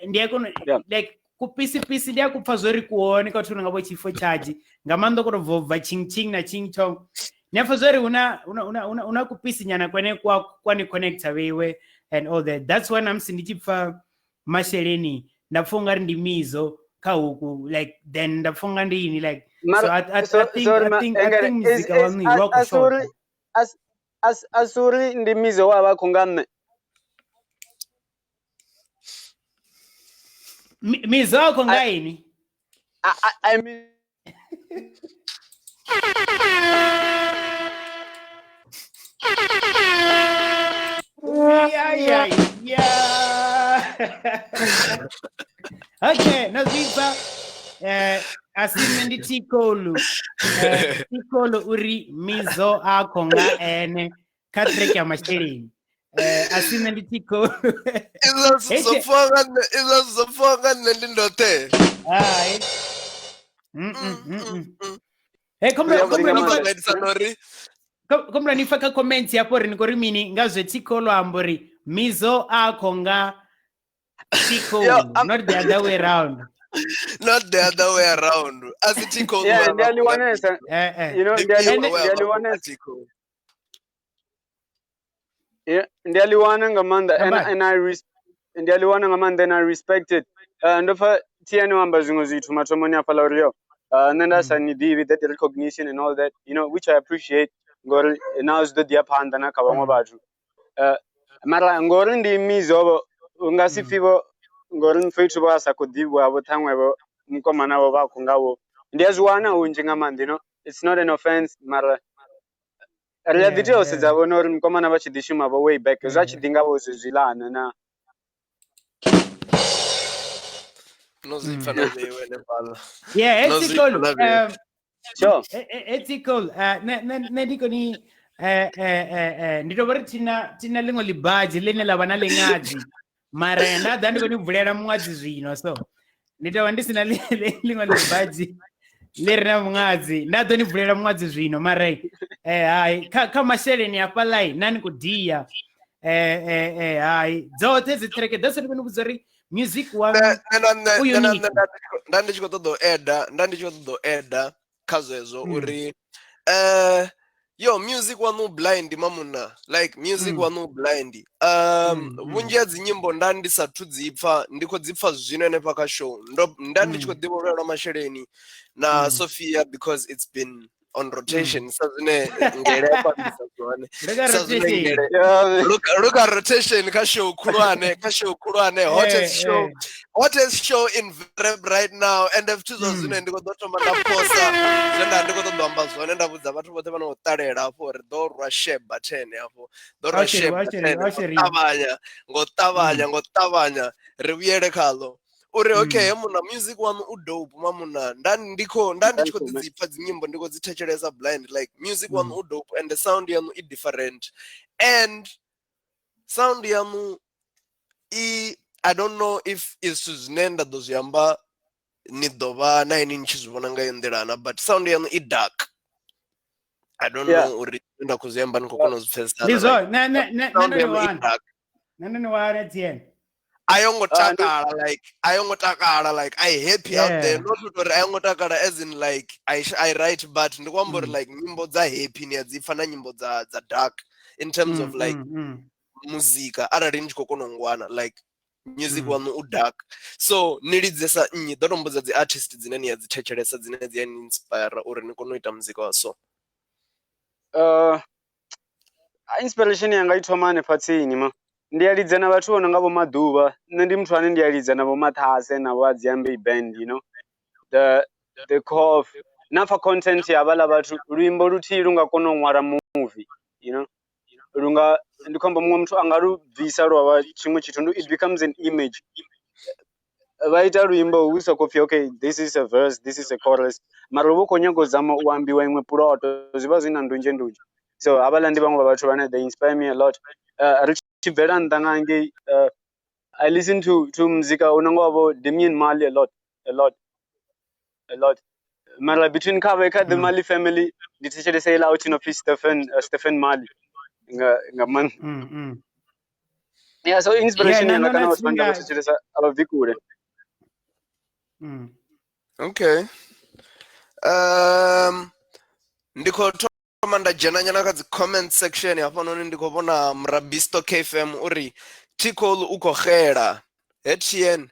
ndi a kona like kupisi pisi ndi a kupfa zwori kuhone kha vhathu vho nga vho Chifo Charge nga maanḓa ko to bva bva ching ching na ching chong ni a pfa zwori huna huna huna huna kupisi nyana kwene kwa kwani connecta vheiwe and all that. That's when I'm ndi tshi pfa masheleni nda pfa ungari ndi mizo kha huku like then nda pfa unga ndi ini like so I think I think I think muzika waṋu wa khou shotha. Asuri ndi mizo wa vha khou nga nṋe. Mizo wa khou nga ini? I mean Yeah, yeah, yeah. Okay, nazvipa asi nṋe ndi Tikolo. Tikolo uri mizo akho nga ene kha track ya masheleni. Asi nṋe ndi Tikolo. Izwa zwo pfha nga nṋe ndi ndoṱhe. Hai. Hey, komra ni fa kha comments yapo ri ni kori mini nga zwe Tikolo amba uri mizo akho nga Tikolo, not the other way around. Not the other way around. As Tikolo. Yeah, ndiyaliwanesa. You know, ndiyaliwanesa. Yeah, ndiyaliwana nga maanḓa and I ndiyaliwana nga maanḓa and I respect it. Ndo pfa TN amba zwiṅwe zwithu mathomoni hafhaḽa uri yo nṋe nda sa ni ḓivhi that recognition and all that, you know, which I appreciate ngori now zwi ḓo ḓi ya phanḓa na kha vhaṅwe vhathu. Mara ngori ndi mizo vho nga si pfi vho ngori mfethu vho a sa khou ḓivhiwa vho ṱhaṅwe vho mukomana vho vha khou nga vho ndi a zwi wana hunzhi nga maanḓa, you know, it's not an offense mara ri a ḓi tea u sedza vhona uri mukomana vha tshi ḓi shuma vho way back zwa tshi ḓi nga vho zwezwiḽana na no zwi pfa na vheiwe hanefhaḽa. Yeah, ethical. Sure. Ethical. Ne ndi koni ndi to vhori thina ḽiṅwe ḽibadzhi ḽine ḽa vha na ḽiṅadzi mara nda ḓa ndi koni vulela muṅwadzi zwino so ndi tovha ndi sina ḽiṅwe ḽibadzhi ḽi re na muṅwadzi nda ḓo ni vulela muṅwadzi zwino mara hai kha masheleni hafhaḽa na ni khou dia hai dzoṱhe dzi track that's what ndi vhudza uri music wa nda ndi tshi khou ṱoḓa u eda nda ndi tshi khou ṱoḓa u eda kha zwezwo uri yo music waṋu blind mamuna like music waṋu blind vhunzhi ha dzi nyimbo nda ndi sathu dzi pfa ndi khou dzi pfa zwino henefha kha show nda ndi tshi khou ḓivha ulwelwa masheleni na Sophia because it's been on rotation sa zwine ngele ya kwambisa zwone sa zwine ngele look at rotation kha show khulwane hottest show hottest show in Vereb right now and zwithu zwa zwine ndi khou ḓo thoma nda posa zwe nda ndi khou ṱoḓa amba zwone nda vhudza vhathu vhoṱhe vha no ṱalela hafho uri ḓo rwa share button hafho ḓo rwa share button ngo ṱavhanya ngo ṱavhanya ri vhuyele khaḽo. Uri okay muna music waṋu u dope mamuna nda ndi kho nda ndi tshi khou ḓi dzi pfha dzi nyimbo ndi khou dzi thetshelesa blind like music waṋu u dope and the sound yaṋu i different and sound yaṋu i I don't know if izwi zwine nda ḓo zwi amba ni ḓo vha na ini ni tshi zwi vhona nga iyo nḓila na but sound yaṋu i dark. I don't know uri zwine nda khou zwi amba ni khou kona u zwi pfesesa Ndi like zwone nṋe nṋe nṋe sound ndo ni yaṋu i wana. dark. Nṋe ndo ni wana Etienne. A yo ngo takala like a yo ngo takala like I happy out there Yeah. not uri a yo ngo takala as in like I write but ndi khou amba uri like nyimbo dza happy ni a dzi pfha na nyimbo dza dark in terms of like muzika arali ni tshi khou kona u ngwana like music waṋu u dark so ni lidzesa nnyi ḓo to mbudza dzi artist dzine ni a dzi thetshelesa dzine dzi a ni inspire uri ni kone u ita muzika wa so. Inspiration yanga i thoma hanefha tsini ma ndi a lidza na vhathu vho no nga vho Maḓuvha nṋe ndi muthu ane ndi a lidza na vho Maṱhase na vho Adziambei band you know the core of na pfa content ya havhaḽa vhathu luimbo luthihi lu nga kona u ṅwala movie you know lunga ndi khou amba muṅwe muthu anga lu bvisa lwa vha tshiṅwe tshithu it becomes an image. Vha ita luimbo hu soko pfhi okay this is a verse this is a chorus mara hu vha hu khou nyanga u zama u ambiwa iṅwe puloto zwi vha zwi na ndunzhe ndunzhe. So havhaḽa ndi vhaṅwe vha vhathu vhane they inspire me a lot. Ri tshi bvela nnḓa nga hangei I listen to muzika u no nga wa vho Damian Marley a lot a lot a lot. Mara between kha kha the Marley family ndi thetshelesa iḽa out no pfi Stephen Marley nga maanḓa. Yeah, so inspiration Yeah, yanga no, kana no, vhathu vhane nda vha thetshelesa a vha bvi kule. Okay. Ndi khou thoma nda dzhena nyana kha dzi comment section hafhanoni ndi khou vhona Murabisto KFM uri T Cole u khou xela. Hetien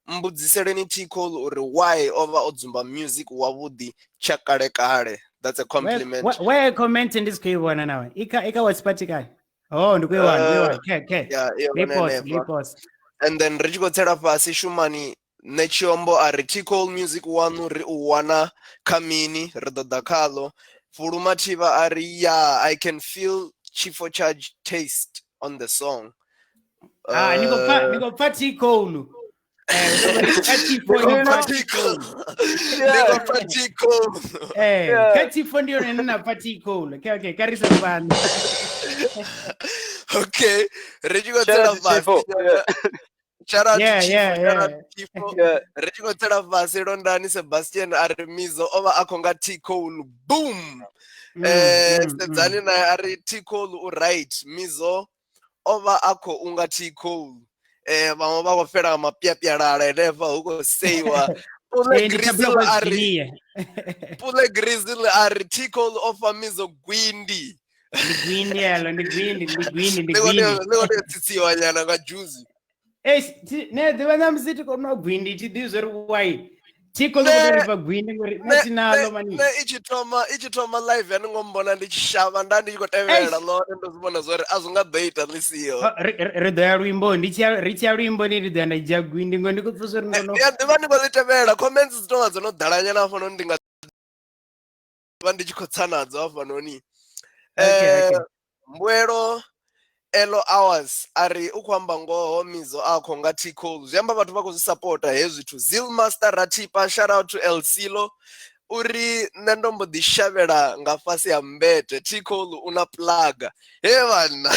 mbudziseleni T Cole uri why o vha o dzumba music wavhuḓi tsha kale kale. That's a compliment. Where comment ndi si khou i vhona nawe. Ika WhatsApp kai? Oh, ndi khou i wana, ndi khou i wana. Okay, okay. Yeah, i hone Repost, hanefha. repost. And then ri tshi khou tsela fhasi Shumani Netshiombo a ri T Cole music waṋu ri u wana kha mini ri ḓo ḓa khaḽo. Fuluma Thivha a ri yeah, I can feel Chifo Charge taste on the song. Ah, ni khou pfa T Cole. Kha Chifo Ndi khou pfa T Cole. Ndi khou pfa T Cole. Kha Chifo ndi yone ine na pfa T Cole. Okay, okay, kha ri se phanḓa. Okay, ri tshi khou tsela fhasi. Shout out to Chifo, shout out to Chifo. Ri tshi khou tsela fhasi Londani Sebastian a ri Mizo o vha a khou nga T Cole boom. Sedzani naye a ri T Cole u right Mizo o vha a khou nga T Cole. Vhaṅwe vha khou fhela mapiapialala henefha hu khou seiwa. Pule Grizzle a ri Pule Grizzle a ri T Cole o fha Mizo gwindi. Ndi gwindi elo, ndi gwindi, ndi gwindi, ndi Ḽi khou gwindi. tea u tsitsiwa nyana nga dzhusi. Ne ḓivha na musi ti khou nwa gwindi thi ḓivhi zwori why T Cole u khou ri fha gwindi ngori nṋe thi naḽo mani. Nṋe i tshi thoma live ya ni ngo mbona ndi tshi shavha nda ndi tshi khou tevhelela ḽone ndo zwi vhona zwori a zwi nga ḓo ita ḽi siho. Ri ḓo ya luimboni ndi tshi ri tshi ya luimboni ndi ḓo ya nda dzhia gwindi ngori ndi khou pfha zwori ndo no. Ndi a ḓivha ndi khou ḽi tevhelela comments dzi tonga dzo no ḓala nyana hafhanoni ndi nga vha ndi tshi khou tsa nadzo hafhanoni. Mbuelo Elo Hours a ri u khou amba ngoho Mizo a khou nga T Cole zwi amba vhathu vha khou zwi sapota hezwi zwithu. Zil Master Ratipa shout out to El Silo uri nṋe ndo mbo ḓi shavhela nga fhasi ha mbete T Cole u na plug. He vhanna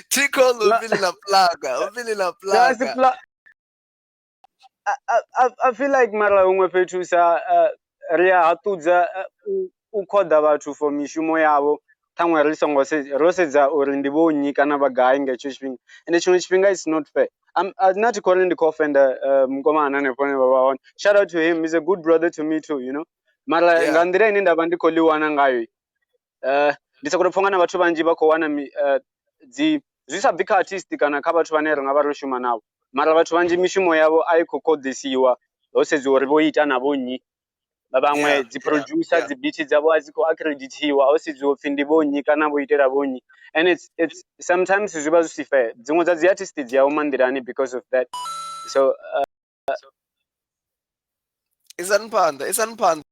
T Cole u fili na plug, u fili na plug. I feel like mara huṅwe fhethu sa ri a haṱudza u khoḓa vhathu for mishumo yavho ṱhaṅwe ri songo ro sedza uri ndi vho nnyi kana vha gai nga hetsho tshifhinga ende tshiṅwe tshifhinga it's not fair. I'm not calling ndi khou offenda mukomana hanefho hune vha vha hone. Shout out to him, he's a good brother to me too, you know. Mara nga nḓila ine nda vha ndi khou ḽi wana ngayo ndi sokou pfha nga na vhathu vhanzhi vha khou wana dzi zwi sa bvi kha artist kana kha vhathu vhane ri nga vha ro shuma navho mara vhathu vhanzhi mishumo yavho a i khou khoḓisiwa ho sedziwa uri vho ita na vho nnyi. Vhaṅwe dzi producer dzi beat dzavho a dzi khou accreditiwa ho sedziwa upfhi ndi vho nnyi kana vho itela vho nnyi and it's sometimes zwi vha zwi si fair. Dziṅwe dza dzi artist dzi a huma nḓilani because of that. So isani phanḓa, isani phanḓa.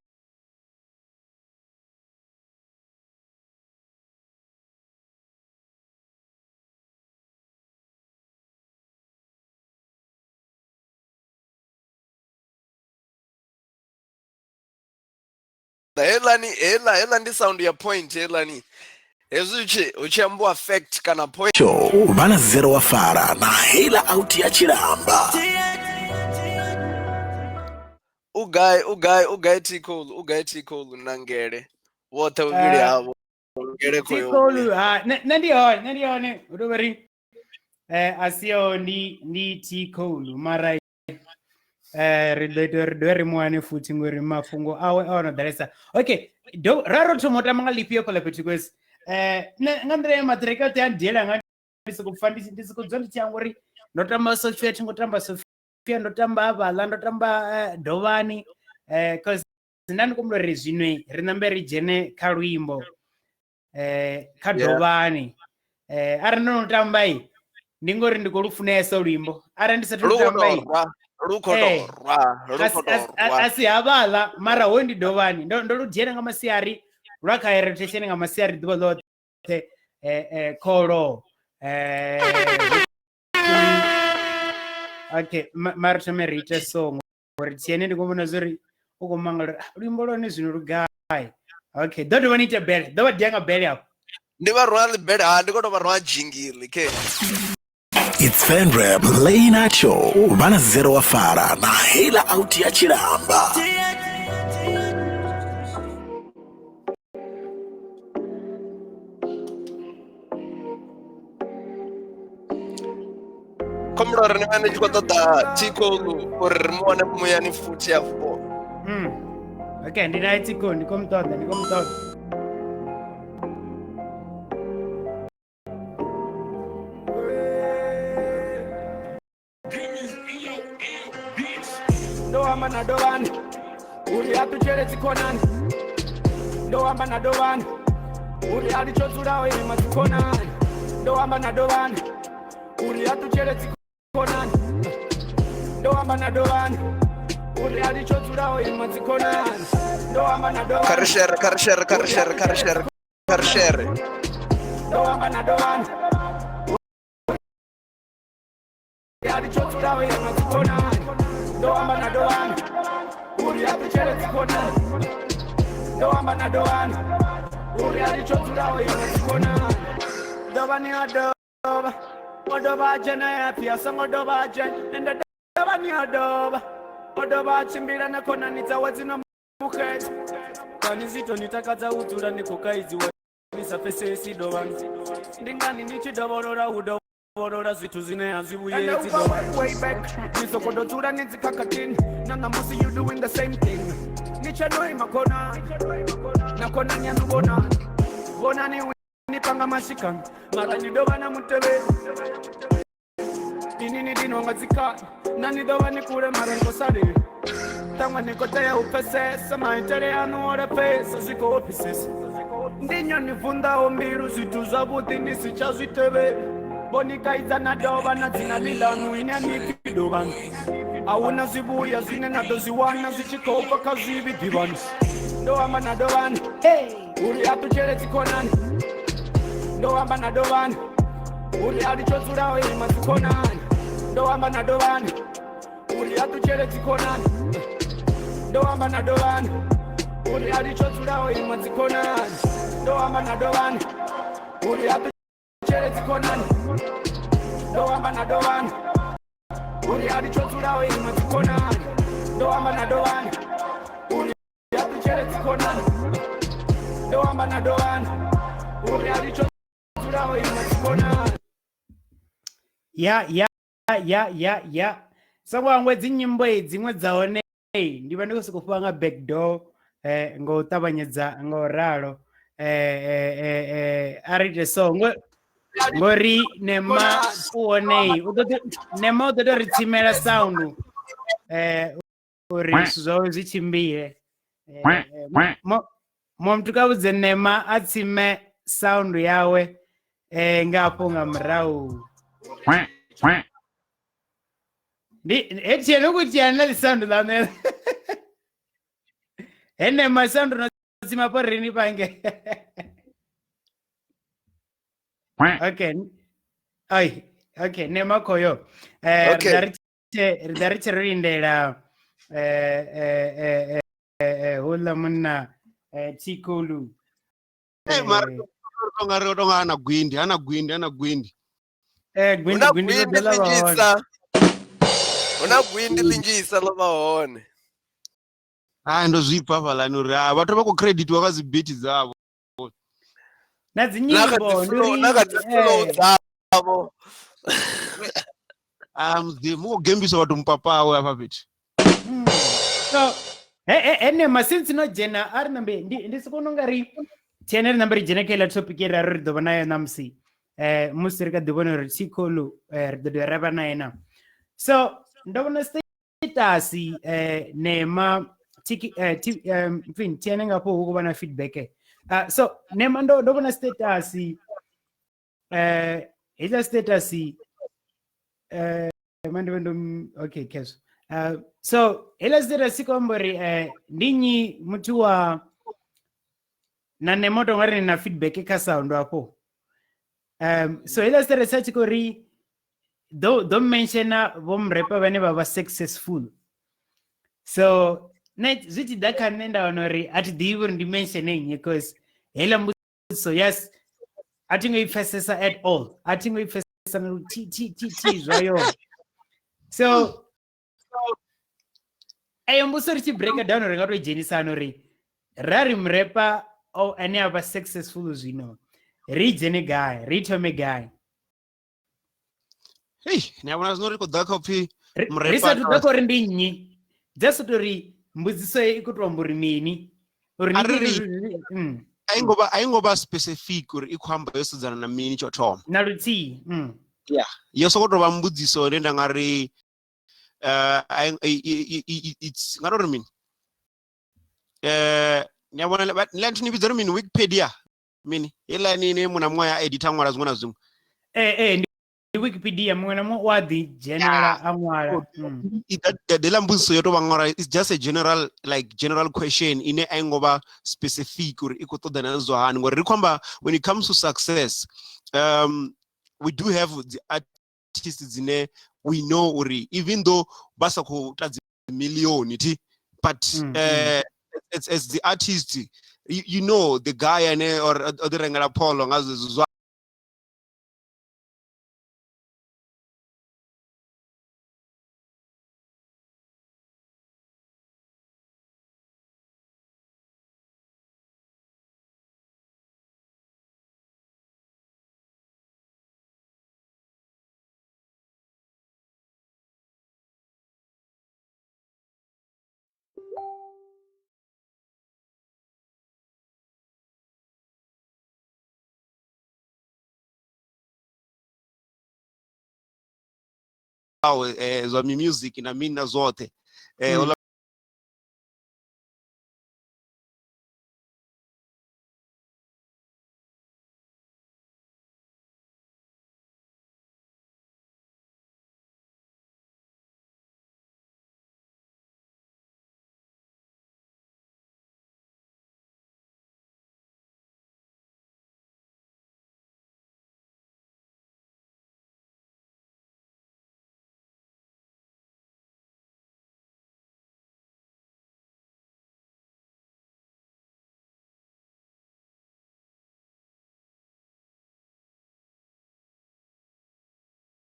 Heiḽani heiḽa heiḽa ndi sound ya point heiḽani. Hezwi hu tshi ambiwa fact kana point. Show vha na Zero wa Fara na heiḽa out ya Tshilamba. U gai u gai u gai T Cole, u gai T Cole na Ngele. Vhoṱhe vhuvhili havho. Ngele khoyo. T Cole ha nṋe ndi hone, nṋe ndi hone. Hu tou vha ri a siho ndi T Cole mara ri ḓo ita uri dovhe ri mu wane futhi ngori mafhungo awe a ono ḓalesa. Okay, do ra ro thoma u tamba nga lifhio fhaḽa fhethu kwesi. Nṋe nga nḓila ye maṱireke oṱhe a ndiela nga ndi soko pfa ndi soko dzula ndi tshi amba uri ndo tamba Sophia, thi ngo tamba Sophia, ndo tamba havhaḽa, ndo tamba Dovhani. Cause nda ndi khou humbula uri zwino ri ṋambe ri dzhene kha luimbo kha Dovhani. Arali ndo no tamba ndi ngori ndi khou lu funesa luimbo. Arali ndi sathu tamba a si havhaḽa mara hoyu ndi Dovhani. Ndo lu dzhena nga masiari lwa kha rotation nga masiari ḓuvha ḽoṱhe kholo. Okay, mara thome ri ite so ngori Tsiene ndi khou vhona zwori u khou mangala uri luimbo lwone zwino lu gai. Okay, ḓo dovha ni ite bele, ḓo vha dia nga bele afho. Ndi vha rwa bele ha ndi khou tou vha rwa jingili ke. It's Venrap Late Night Show vha na Zero wa Fara na heiḽa out ya Tshilamba. Khombula uri ni vha ni tshi khou ṱoḓa T Cole uri ri mu wane muyani futhi afho. Okay, ndi naye T Cole, ndi khou mu ṱoḓa, ndi khou mu ṱoḓa. Ndo amba na Dovhani uri a ṱutshele dzikhonani. Ndo amba na Dovhani uri a litsho dzulaho ima dzikhonani. Ndo amba na Dovhani uri a ṱutshele dzikhonani. Ndo amba na Dovhani uri a litsho dzulaho ima dzikhonani. Ndo amba na Dovhani. Kha ri share, kha ri share, kha ri share, kha ri share, kha ri share. Ndo amba na Dovhani uri a litsho dzulaho ima dzikhonani. Ndo amba na Dovhani uri a ṱutshele dzikhonani. Ndo amba na Dovhani uri a litsho dzulaho ima dzikhonani. Dovhani a dovha, o dovha a dzhena ya pfi a songo dovha a dzhena. Ende Dovhani a dovha, o dovha a tshimbila na khonani dzawe dzi no mukhetha. Kani zwi to ni takadza u dzula ni khou kaidziwa ni sa pfesesi Dovhani. Ndi ngani ni tshi dovholola u dovholola zwithu zwine a zwi vhuyedzi Dovhani. Way back, ni soko ḓo dzula ni dzi khakhathini na ṋamusi you doing the same thing. Ni tshe no ima khonani na khonani yaṋu vhonani, vhonani ni panga mashika mara ni dovha na mutevheli. Ini ni dinwa nga dzikhani na ni dovha ni kule mara ni khou salela. Ṱhaṅwe ni khou tea u pfesesa maitele aṋu o lapfesa zwi khou ofhisesa. Ndi nyoni vunḓaho mbilu zwithu zwavhuḓi ni si tsha zwi tevhela. Vho ni kaidza na dovha na dzina ḽi ḽaṋu ine a ni pfi Dovhani. A huna zwivhuya zwine na ḓo zwi wana zwi tshi khou bva kha zwivhi ḓivhani. Ndo amba na Dovhani uri a ṱutshele dzikhonani. Ndo amba na Dovhani uri a litsho dzulaho ima dzikhonani. Ndo amba na Dovhani uri a ṱutshele dzikhonani. Ndo amba na Dovhani uri a litsho dzulaho ima dzikhonani. Ndo amba na Dovhani uri a ṱutshele dzikhonani. Ndo amba na Dovhani uri a litsho dzulaho ima dzikhonani. Ndo amba na Dovhani uri a ṱutshele dzikhonani. Ndo amba na Dovhani uri a litsho dzulaho ima dzikhonani. Ya ya ya ya ya. Songo hangwe dzi nyimbo dziṅwe dza hone ndi vha ndi khou sokou fhiwa nga back door ngo u ṱavhanyedza ngo ralo. A ri ite so ngori Nema u hone u ḓo Nema u ḓo tou ri tsimela sound uri zwithu zwawe zwi tshimbile. Muthu kha vhudze Nema a tsime sound yawe nga afho nga murahu. Ndi Etienne u khou dzhia na ḽi sound ḽa nṋe. He Nema sound no tsima afho ri ni pange. Okay. Ai, okay, Nema khoyo. Okay. Ri ḓa ri tshi ro lindela houḽa munna T Kholu. Hey, mara tonga ri tonga ana gwindi, ana gwindi, ana gwindi. Gwindi Huna gwindi ḽo gwindi ḓa ḽa vha hone. ḽinzhisa. Huna gwindi ḽinzhisa ḽo vha hone. Ah, ndo zwi pfa hafhaḽani uri ah vhathu vha khou creditiwa kha dzi beat dzavho. Na dzi Na kha nyimbo dzi ndi flow, uri na kha dzi flow dzavho. Ah, mudzimu u khou gembisa vhathu mupapawe hafha fhethu. So he nema since no dzhena a ri nambe ndi soko no nga ri thiene ri nambe ri dzhene kha iḽa topic ye ra ri ri ḓo vha nayo ṋamusi, musi ri kha ḓi vhona uri T Kholu ri ḓo dovha ra vha naye na. So ndo vhona status nema tiki mpfini thiene ngafho hu khou vha na feedback. So nema ndo vhona status heiḽa status ma ndi vhe ndo okay khezwo. So heiḽa status i khou amba uri ndi nnyi muthu wa na nema u tonga ri na feedback kha sound afho. So heiḽa status a tshi khou ri do mentiona vho mrepa vhane vha vha successful. So nṋe zwi tshi ḓa kha nṋe nda wana uri a thi ḓivhi uri ndi mentione nnyi, because heiḽa mbudziso yes a thi ngo i pfesesa at all, a thi ngo i pfesesa na luthihi thi thi thi zwayo. So eyo mbudziso ri tshi break down ri nga to dzhenisa hani uri ra ri murepa o ane a vha successful zwino ri dzhene gai, ri thome gai? Hey, ni a vhona zwino ri khou ḓa kha upfi Ri murepa sathu ḓa kha uri ndi nnyi, just to ri mbudziso i khou to amba uri mini, uri A ni ri ri a i ngo vha specific uri i khou amba yo sedzana na mini tsho thoma. Na luthihi. Yeah, yo sokou tou vha mbudziso ine nda nga ri it's nga tori mini, ni a vhona ḽa nthu ni vhidza uri mini, Wikipedia mini heiḽani ine muṅwe na muṅwe a editha ṅwala zwiṅwe na zwiṅwe. Ndi Wikipedia, muṅwe na muṅwe u a ḓi dzhenela a ṅwala. Heiḽa mbudziso yo tou vha ngora, it's just a general, like general question ine a i ngo vha specific uri i khou ṱoḓana na zwa hani, ngori ri khou amba when it comes to success, we do have the artists dzine we know uri even though vha sa khou ta dzi million thi, but as the artist you know the guy ane or o ḓi rengela polo nga zwezwo zwa zwa mi music na mini na zwoṱhe, ola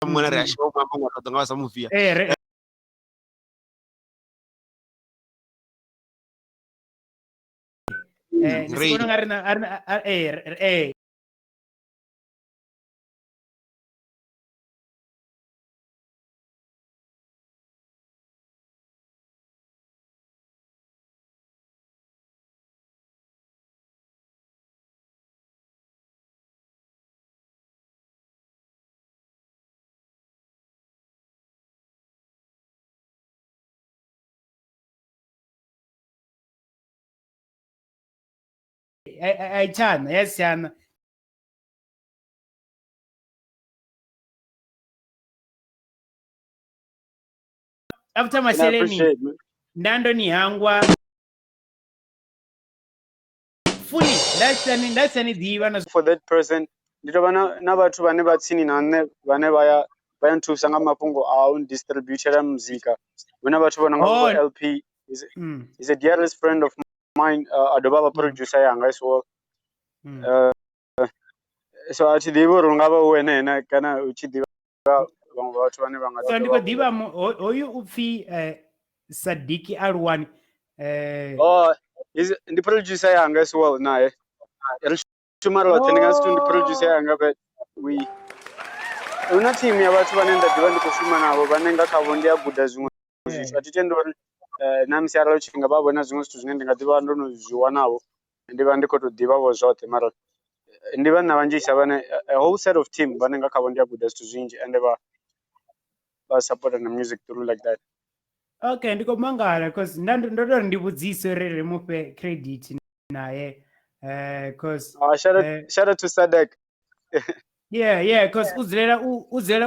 muṅwe na ri a shuma muambo nga ṱoḓa nga vha sa muvia. Ndi si vhona unga ri na, a ri na, a i tshana ya si tshana. After And I masheleni appreciate, man. nda ndo ni hangwa fully, nda si ni ḓivha na for that person. Ndi tou vha na vhathu vhane vha tsini na nṋe vhane vha ya nthusa nga mafhungo a u distributela muzika. Hu na vhathu vho no nga vho LP, is a dearest friend of mine, a dovha a vha producer yanga as well. So a thi ḓivhi uri unga vha u wene na kana u tshi ḓivha vhaṅwe vhathu vhane vha nga So ndi khou ḓivha hoyu u pfhi Sadiki Alwani. Oh, ndi producer yanga as well naye. Ri shuma roṱhe, ndi nga si ndi producer yanga, but we hu na team ya vhathu vhane nda ḓivha ndi khou shuma navho, vhane nga khavho ndi a guda zwiṅwe zwithu. A thi tendi uri na musi arali u tshi nga vha vhona zwiṅwe zwithu zwine ndi nga ḓivha ndo no zwi wanavho, ndi vha ndi khou tou ḓivha vho zwoṱhe, mara ndi vhanna vhanzhisa vhane a whole set of team vhane nga khavho ndi a guda zwithu zwinzhi, ende vha support na music through like that. Okay, ndi khou mangala cause nda ndo tori ndi vhudzise uri ri mufhe credit naye, cause shout out to Sadek. Yeah, cause u dzulela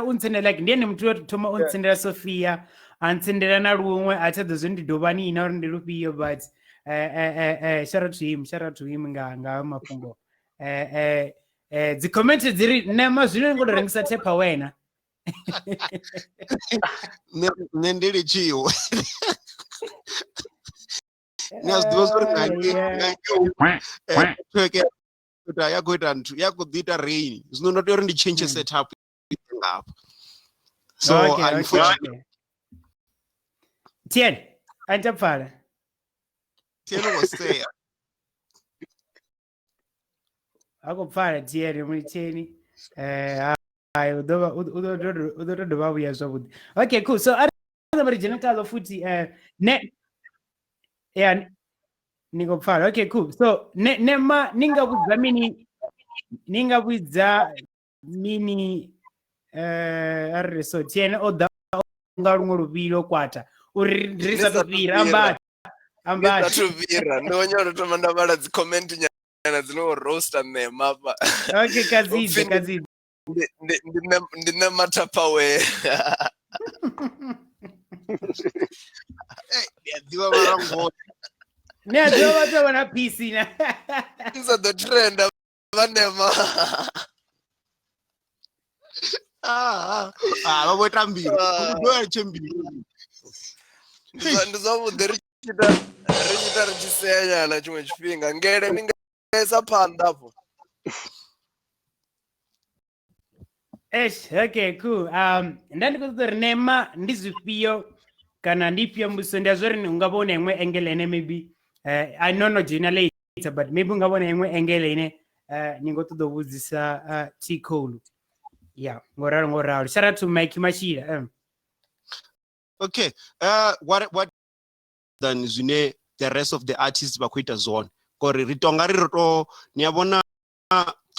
u ntsendela, like ndi ene muthu we thoma u ntsendela Sophia, a ntsendela na luṅwe, a tsha ḓo zwi ndi dovha ni na uri ndi lufhio, but shout out to him, shout out to him nga mafhungo. Dzi comment dzi ri nema zwino ni khou tou rengisa thepha wena. Nṋe ndi litshiwe. Ni a zwi ḓivha uri nga network ya khou ita nthu ya khou ḓi ita rain, zwino ndo tea uri ndi tshentshe setup ngafha. So unfortunately Tien a pfala. Tien was there. A khou pfala Tien mulitsheni. Hai u ḓo dovha vhuya zwavhuḓi. Okay, cool. So arali ri dzhena khaḽo futhi ne yeah ni khou pfala. Okay, cool. So ne nema ni nga vhudza mini, ni nga vhudza mini arali so Tien o ḓa nga luṅwe luvhilo kwata uri ri sa tou fhira ambati. Ambati. Ndi sa fhira. Ndo nyala thoma nda vhala dzi comment nyana dzino u roaster nema hafha. Okay, kazidze. Ndi nema Tupperware. Ndi a ḓivha vha ngoho. Ni a ḓivha vhathu vha na PC na. Ndi sa ḓo trenda vha nema. Vha vho ita mbilu. Ndo ya tshe mbilu. Ndi zwavhuḓi ri tshi ita ri tshi sea nyana tshiṅwe tshifhinga. Ngele ni nga isa phanḓa afho. Eish, okay, cool. Nda ndi khou ṱoḓa uri nema ndi zwifhio kana ndi ifhio mbudziso, ndi a zwo uri u nga vhona iṅwe angle ine maybe I know no dzhena later, but maybe u nga vhona iṅwe angle ine ni ngo ṱoḓa u vhudzisa T Cole. Yeah, ngoralo. Shout out to Mike Mashila. Okay. What than zwine the rest of the artists vha khou ita zwone, ngori ri tonga ri to ni a vhona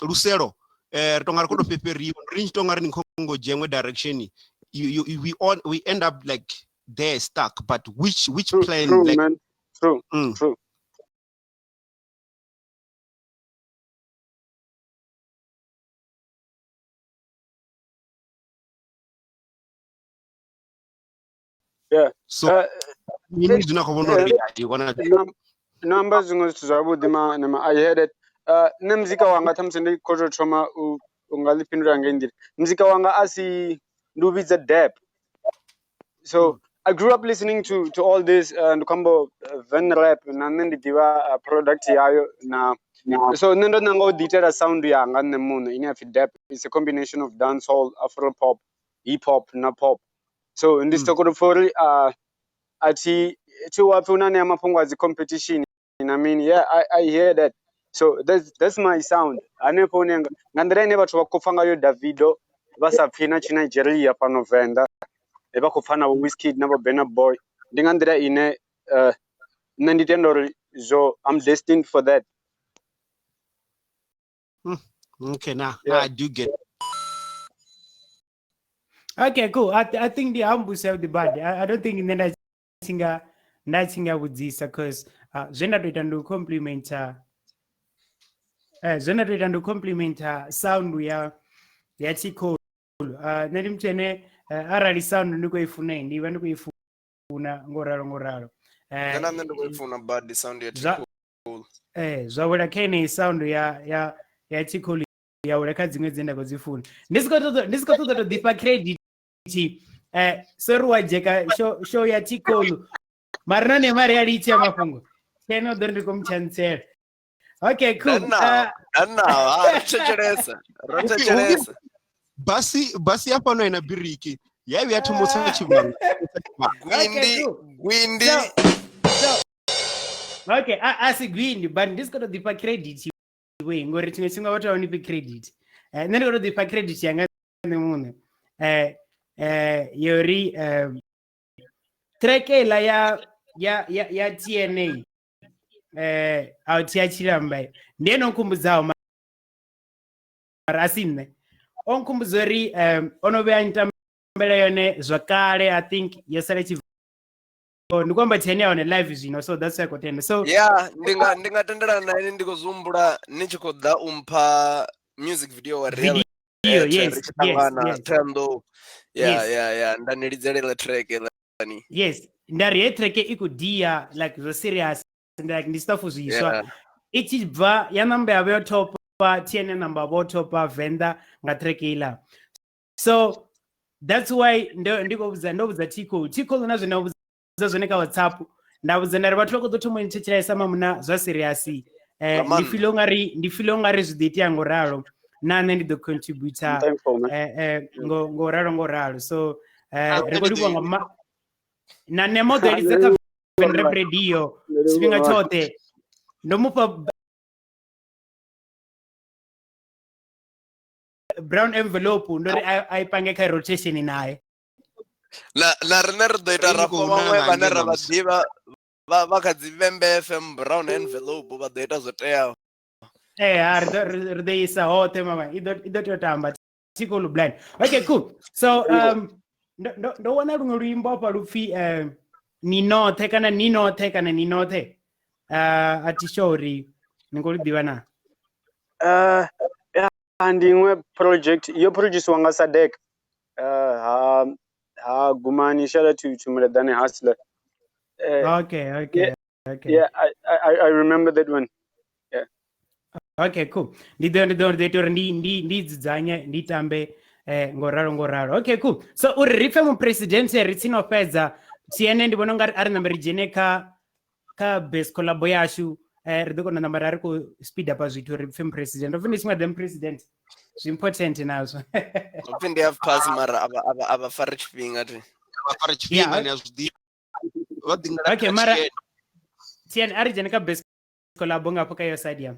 luselo ri tonga ri khou tou fhefheriwa, ri tshi tonga ri ni khongo dzhia iṅwe direction, we end up like there stuck, but which true, plan true, like, man. True, true. Yeah. So mini zwine khou vhona uri ndi vhona no amba zwiṅwe zwithu zwavhuḓi ma I heard it. Nṋe muzika wanga ṱhamusi ndi khou tou thoma u nga ḽi fhindula nga nḓila. Muzika wanga a si ndi u vhidza dep. So I grew up listening to all this ndi khou amba van rap na nṋe ndi ḓivha product yayo na so nṋe ndo nanga u ḓi itela sound yanga nṋe muṋe ine ya pfhi dep. It's a combination of dancehall, afro pop, hip hop na pop. So ndi soko tou pfha uri a thi wa pfhi hu na anea mafhungo a dzi competition na mini. Yeah, I hear that. So that's my sound. Hanefho hune nga nḓila ine vhathu vha khou pfha ngayo Davido vha sa pfhi na tshi Nigeria fhano Venḓa, vha khou pfha na vho Wizkid na vho Burna Boy, ndi nga nḓila ine nṋe ndi tenda uri zwo I'm destined for that. Okay, now yeah. I do get it. Okay, cool. I think the ambush of the bad. I don't think nda tshi nga vhudzisa cause zwe nda to ita ndi u complimenta zwe nda to ita ndi u complimenta sound ya T Cole. Nṋe ndi muthu ane arali sound ndi khou i funa, ndi vha ndi khou i funa ngoralo. Nṋe na nṋe ndi khou i funa badi sound ya T Cole. Zwa wela kha yeneyi sound ya T Cole, ya wela kha dziṅwe dzine nda khou dzi funa. Ndi si khou ṱoḓa to ḓifha credit. Sorry wa dzheka show ya T Cole. Mara none mari ya litshe mafhungo. TN o ḓo ri ndi khou mu tshantsela. Okay, cool. Danna, danna, ha ri thetshelesa. Ro thetshelesa. Basi ya fhano ina biriki ya vhuya thoma u tsa tshivhanga. Gwindi, gwindi. So, okay, a si gwindi, but ndi si khou tou ḓifha credit we ngori tshiṅwe tshifhinga vhathu a vha ni fhi credit. Nṋe ndi khou tou ḓifha credit yanga nṋe muṋe. Yori track heiḽa ya TNA out ya Tshilamba ndi ene o nkhumbudzaho, mara a si nṋe o nkhumbudza uri o no vhuya ntambela yone zwakale. I think yo sala tshi ndi khou amba TNA hone live zwino, so that's why I khou tenda. So Yeah, ndi nga tendelana na ini. Ndi khou zwi humbula ni tshi khou ḓa u mpha music video wa real video, ri yes, tshi yes, ṱangana yes. Thohoyandou. Yeah, Yes. yeah, nda ni lidzelela iḽa track eiḽani. Yes, nda ri he track i khou dia like zwo serious, ndi like ndi stuff zwiswa i tshi bva ya namba ya vha yo topa TNA, namba vho topa Venḓa nga track iḽa. So that's why ndo ndi khou vhudza, ndo vhudza Tico Tico na zwine vhudza zwone kha WhatsApp, nda vhudza nda ri vhathu vha khou ḓo thoma u thetshelesa mamuna zwa serious. Nga Ndi maanḓa. feel ungari, ndi feel ungari zwi ḓo itea ngo ralo, na nṋe ndi ḓo contributor I'm thankful, man. Ngo ralo ngo ralo. So ri Nṋe khou ndi livhuwa ḓo nga ma na nṋe mo ḓo lidza kha Venrap Radio tshifhinga tshoṱhe, ndo mufha brown envelope, ndo ri a i pange kha rotation naye. Na riṋe ri ḓo ita Ri ra khou fha vhaṅwe nanga vhane ngei ra vha ṋamusi. ḓivha vha kha dzi Vhembe FM brown envelope, vha ḓo ita zwo teaho. Ha ri ḓo isa hoṱhe mama, i ḓo tea u tamba Tico blind. Okay, cool. So ndo wana luṅwe luimbo hafha lupfi ni noṱhe kana ni noṱhe kana ni noṱhe, a thi sure uri ni ngo lu ḓivha na. Yeah, ndi iṅwe project yo produciwa nga Sadek. Ha Gumani, shout out to Muledane Hustler. Okay. Yeah, Okay. yeah, I remember that one. Yeah. Okay, cool. Ndi ḓo ita uri ndi dzudzanye ndi tambe ngo ralo ngo ralo. Okay, cool. So uri ri pfe mupresidente ri tsini o fhedza TN, ndi vhona ungari a ri nambe ri dzhene kha best collab yashu, ri ḓo kona namba ra ri khou speed up zwithu ri pfe mupresident. Upfi ndi tshiṅwe ḓe mupresident zwi important nazwo. Upfi ndi half past, mara a vha fari tshifhinga thi. Vha fare tshifhinga, ni a zwi ḓivha, vha ḓi nga Okay, mara TN a ri dzhene kha best collab nga hafho kha yo side ya.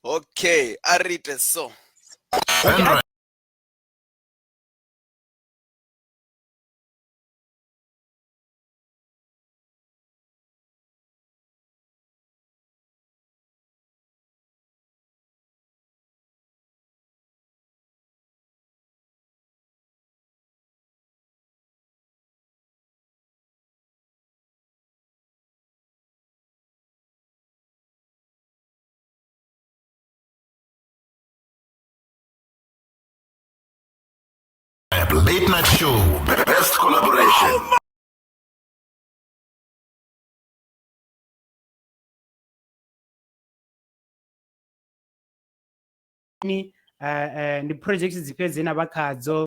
Okay, a ri ite so. Okay. Late Night Show. Best collaboration. Ni ndi projects dzifhio dzine vha khadzo?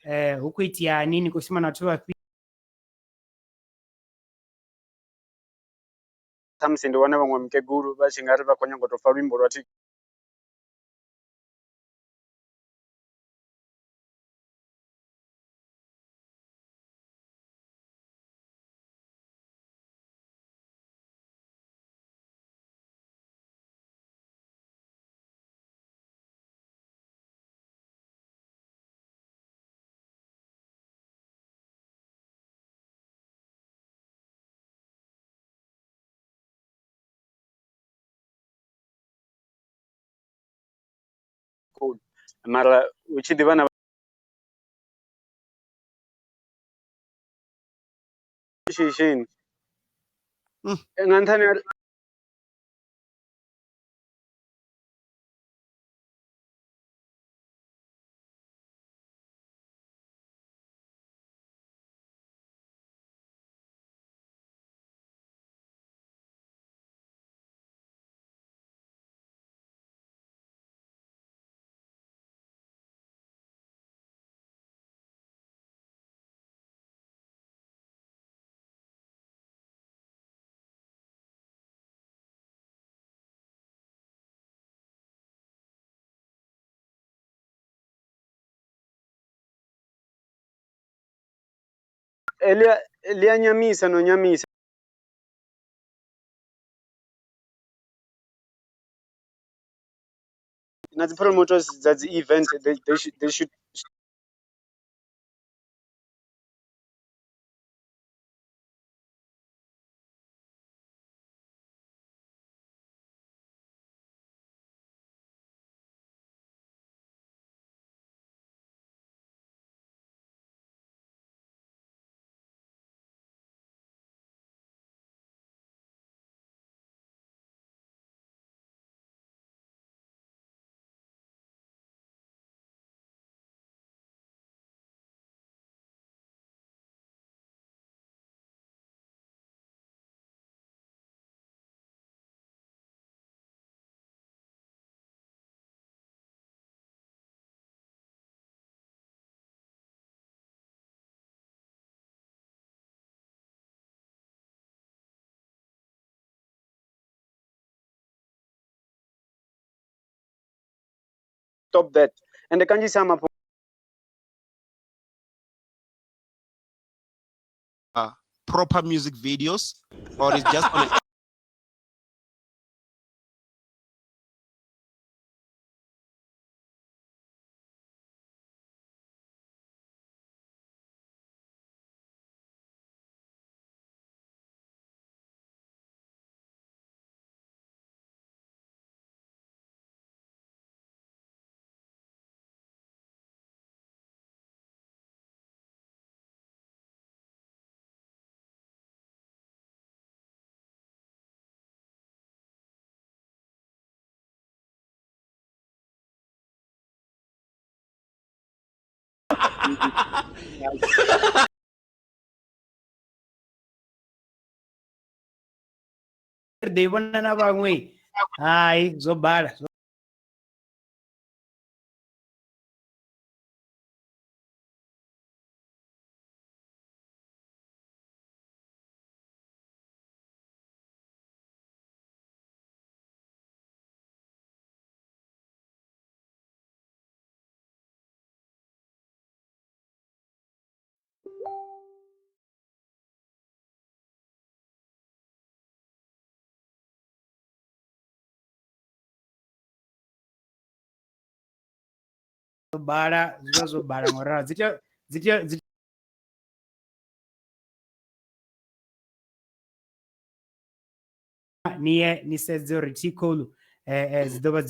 Hu khou iteani, ni khou shuma na vhathu vhafhio? Ṱhamusi ndi wane vhaṅwe mukegulu vha tshi nga ri vha khou nyanga u tou pfha luimbo lwa T Cole. Mara hu tshi ḓivha na appreciation nga nṱhani ha ḽi a nyamisa no nyamisa. Na dzi promoters dza dzi events they should stop that. And the kanzhisa mafhungo proper music videos, or it's just on a Ri ḓo i vhona na vhaṅwe. Hai, zwo bala. Zwo bala, zwi vha zwo bala ngauralo dzi tea dzi tea dzi ni ye ni sedze uri T Cole dzi ḓo vha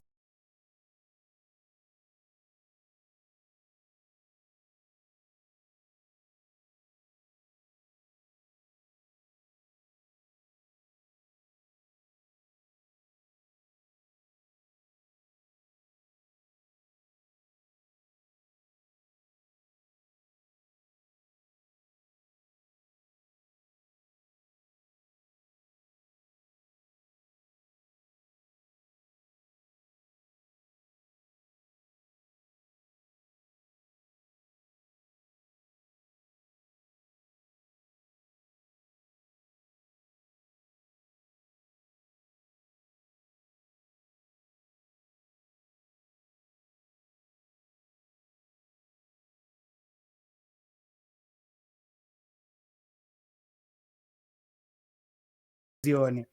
dzi hone,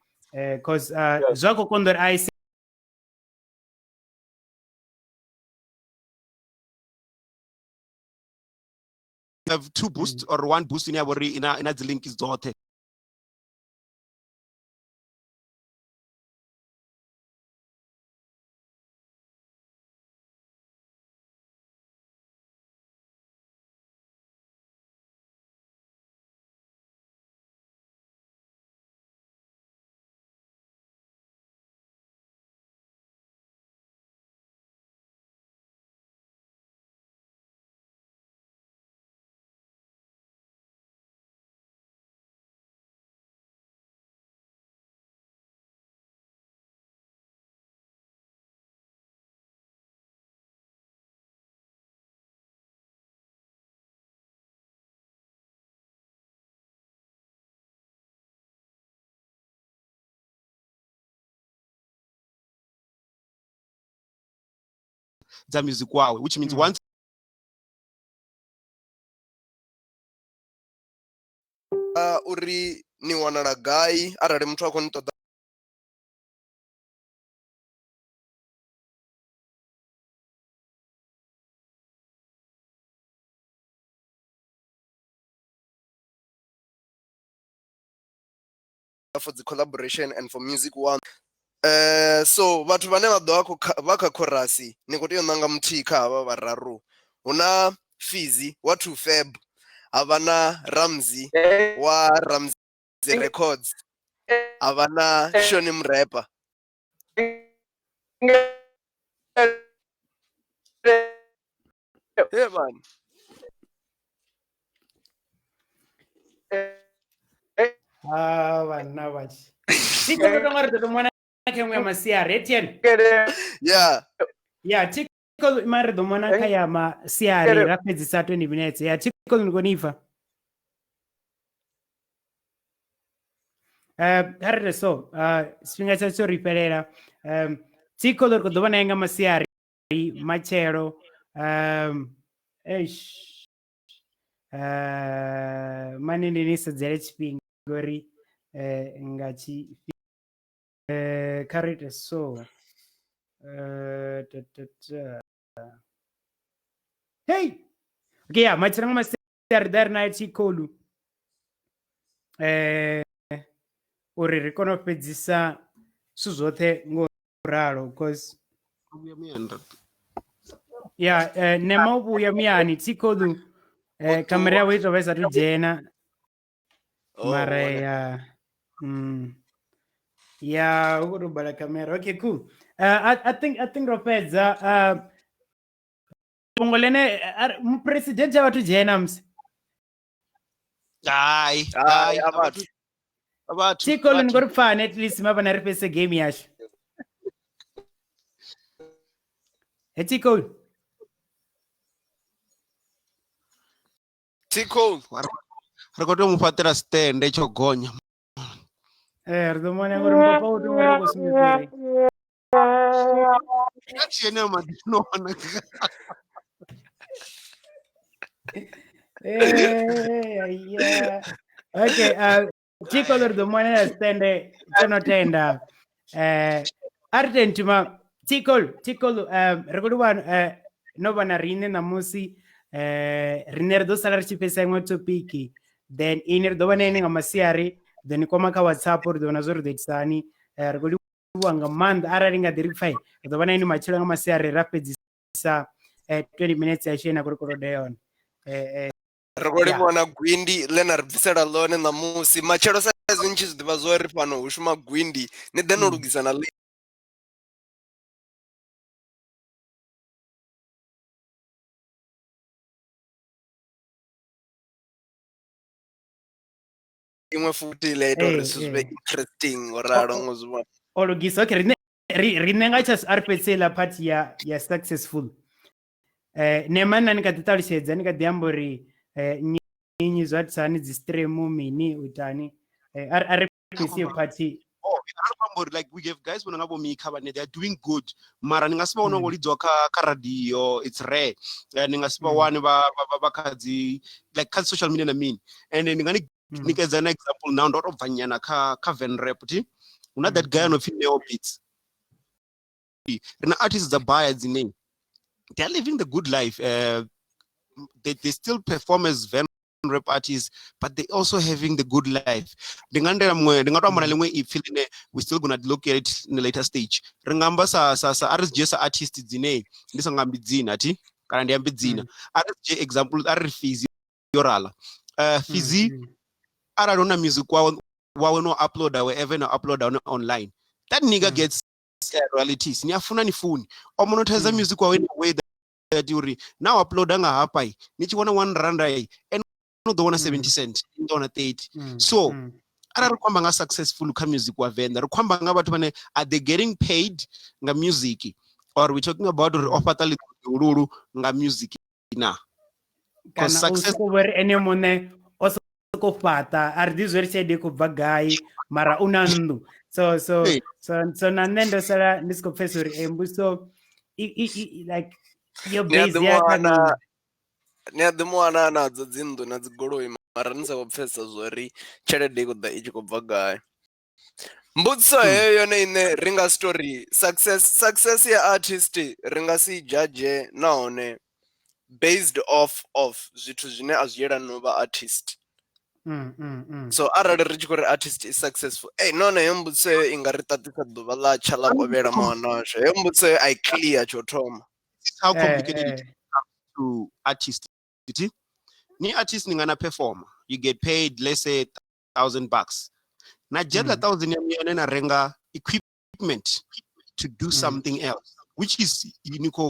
cause zwa khou konḓa uri a ise Have two boosts or one boost ine ya vha uri ina dzi link dzoṱhe. Dza music wawe, which means once Uri ni wanala gai arali muthu a khou ni ṱoḓa? For the collaboration and for music one. So vhathu vhane vha ḓo vha kha chorus ni khou tea u nanga muthihi kha havha vhararu. Hu na Fizi wa 2 Feb, havha na Ramzi wa Ramzi Records, havha na Shoni Mrepa. Hey man. Ah, vhanna vhatshi. Tiko ndo nga ri ḓo mona kha iṅwe ya masiari Etienne. Yeah. Yeah, Tiko mara ri ḓo mona kha ya masiari ra fhedzisa 20 minutes. Yeah, Tiko ni koni pfa. Kha ri ri so, tshifhinga tsha tsho ri fhelela. Tiko ri khou ḓo vha naye nga masiari matshelo. Eish. Mane ndi ni sedzele tshifhinga ngori nga tshi kha ri ite so. Hey. Okay, yeah, matshelo nga masiari ḓa ri naye Tshikolu. Uri ri kone u fhedzisa zwithu zwoṱhe ngo ralo, cause yeah, Nema u vhuya muyani Tshikolu, kamera yawe i tovha i sathu dzhena. Mara ya ya u khou tou bala kamera. Okay, cool. I think ro fhedza. Fhungo ḽene muphuresidennde a vhathu dzhena musi. Hai, hai, a vhathu. Vhathu. Tshikolo ni khou ri pfani at least ma vhana ri fhedzise game yashu. He Tshikolo. Tshikolo. Ri khou tea u mu fhaṱela stende tsho gonya. Ri ḓo mona ngori mpapa u tou ri khou sumbedza uri. Kha tshi yeneyo maḓi no wana. Yeah. Okay, Tshikolo ri ḓo monela stende tsho no tenda. A ri teni thuma Tshikolo, Tshikolo, ri khou livhuwa no vha na riṋe ṋamusi. Riṋe ri ḓo sala ri tshi fhedzisa iṅwe topic, then ini ri ḓo vha na ini nga masiari, ḓo ni kwama kha WhatsApp, ri ḓo vhona zwo ri ḓo itisa hani. Ri khou livhuwa nga maanḓa arali nga ḓi ri pfha, ri ḓo vha na ini matshelo nga masiari ra fhedzisa 20 minutes yashu ine na khou ri koloda yone. Ri khou livhuwa na gwindi ḽe na ri bvisela ḽone ṋamusi. Matshelo sa izwi ni tshi zwi ḓivha zwo ri fhano hu shuma gwindi, ni ḓe no lugisa na ḽi. Iṅwe futhi ḽa ita uri zwithu zwi vhe interesting ngo ralo ngo zwi vhona. O lugisa. Okay, riṋe nga tsha a ri fhedzise iḽa part ya successful. Nema nna ni kha ḓi ṱalutshedza, ni kha ḓi amba uri nnyi zwa tsani dzi stream mini u itani. A ri fhedzise iyo part. Oh, I remember like we have guys vho nga vho Mika vhane they are doing good. Mara ni nga si vha wane vho lidziwa kha radio, it's rare. Ni nga si vha wane vha kha dzi like kha social media na mini. And ni nga ni Nikedza an example now, ndo to bva nyana kha Van Rap thi. Hu na that guy ano pfi Neo Beats. Ri na artists dza baya dzine they are living the good life. They still perform as Van Rap artists, but they also having the good life. Ndi nga ndela muṅwe, ndi nga to amba na ḽiṅwe ipfi ḽine we still gonna look at it in a later stage. Ri nga amba sa a ri dzhie sa artist dzine ndi sa nga ambi dzina thi, kana ndi ambe dzina. A ri dzhie example, a ri Fizzy yo rala. Fizzy arali una music wawe no uploada wherever no uploada on online, that nigga gets royalties. Ni afuna ni funi. O monetize music wawe in a way that uri now uploada nga hafha ni tshi vhona 1 rand ai and no ḓo wana 70 cent, ni ḓo wana 30. So arali ri khou amba nga successful kha music wa Venḓa, ri khou amba nga vhathu vhane are they getting paid nga music, or we talking about uri o fhaṱa ḽihululu nga music na? Kana Success u vhori ene muṋe o soko fhaṱa, a ri ḓivhi zwori tshelede i khou bva gai, mara u na nnḓu. So so so so na nṋe ndo sala ndi si khou pfhesesa uri mbudziso like yo base ya kha ni a ḓi muwana nadzo dzi nnḓu na dzi goloi, mara ni sa khou pfhesesa zwori tshelede i khou ḓa i tshi khou bva gai. Mbudziso heyo yone ine ri nga si tori success ya artist ri nga si judge nahone based off of zwithu zwine a zwi yelani no vha artist. So arali ri tshi khou ri artist is successful, nahone heyo mbudziso heyo i nga ri ṱaṱisa ḓuvha ḽa tsha ḽa kovhela mawana ashu. Heyo mbudziso heyo a i clear tsho thoma. How complicated it is to artist. Ni artist ni ngana performer, you get paid, let's say $1,000. Na dzhia 1,000 ya yone na renga equipment to do something else, which is ni khou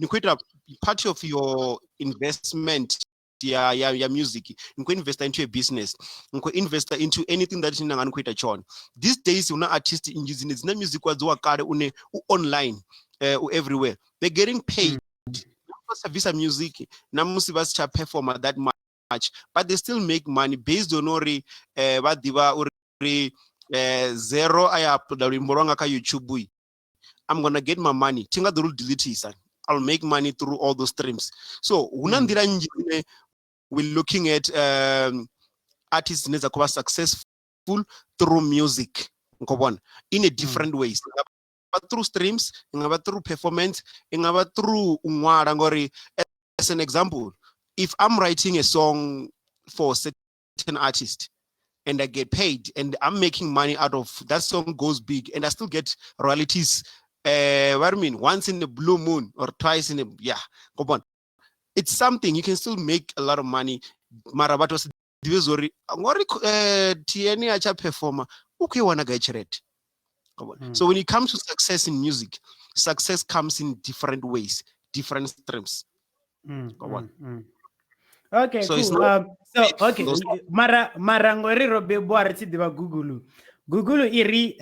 ita part of your investment ya music. Ni khou investa into a business, ni khou investa into anything that ni nga ni khou ita tshone. These days huna artist nnzhi dzine dzina music wadzo wa kale une u online, u everywhere. They're getting paid. Vha bvisa music na musi vha si tsha performa that much, but they still make money based on uri vha ḓivha uri zero a ya uploada luimbo lwanga kha YouTube, I'm gonna get my money. Thi nga ḓo lu deletisa, I'll make money through all those streams. So huna nḓila nnzhi dzine we're looking at artists dzine dza khou vha successful through music, nko vhona in a different ways. I nga vha through streams, i nga vha through performance, i nga vha through u ṅwala. Ngori as an example, if I'm writing a song for a certain artist and I get paid and I'm making money out of that song, goes big, and I still get royalties, what do you mean, once in a blue moon or twice in a yeah, come on, it's something you can still make a lot of money. Mara vhathu vha si ḓivhe zwori ngori TN a tsha performa u khou i wana gai tshelede. Come on. So when it comes to success in music, success comes in different ways, different streams. Come on. Okay, So it's cool. not So okay, those mara ngori ro bebwa ri tshi ḓivha Google. Google i ri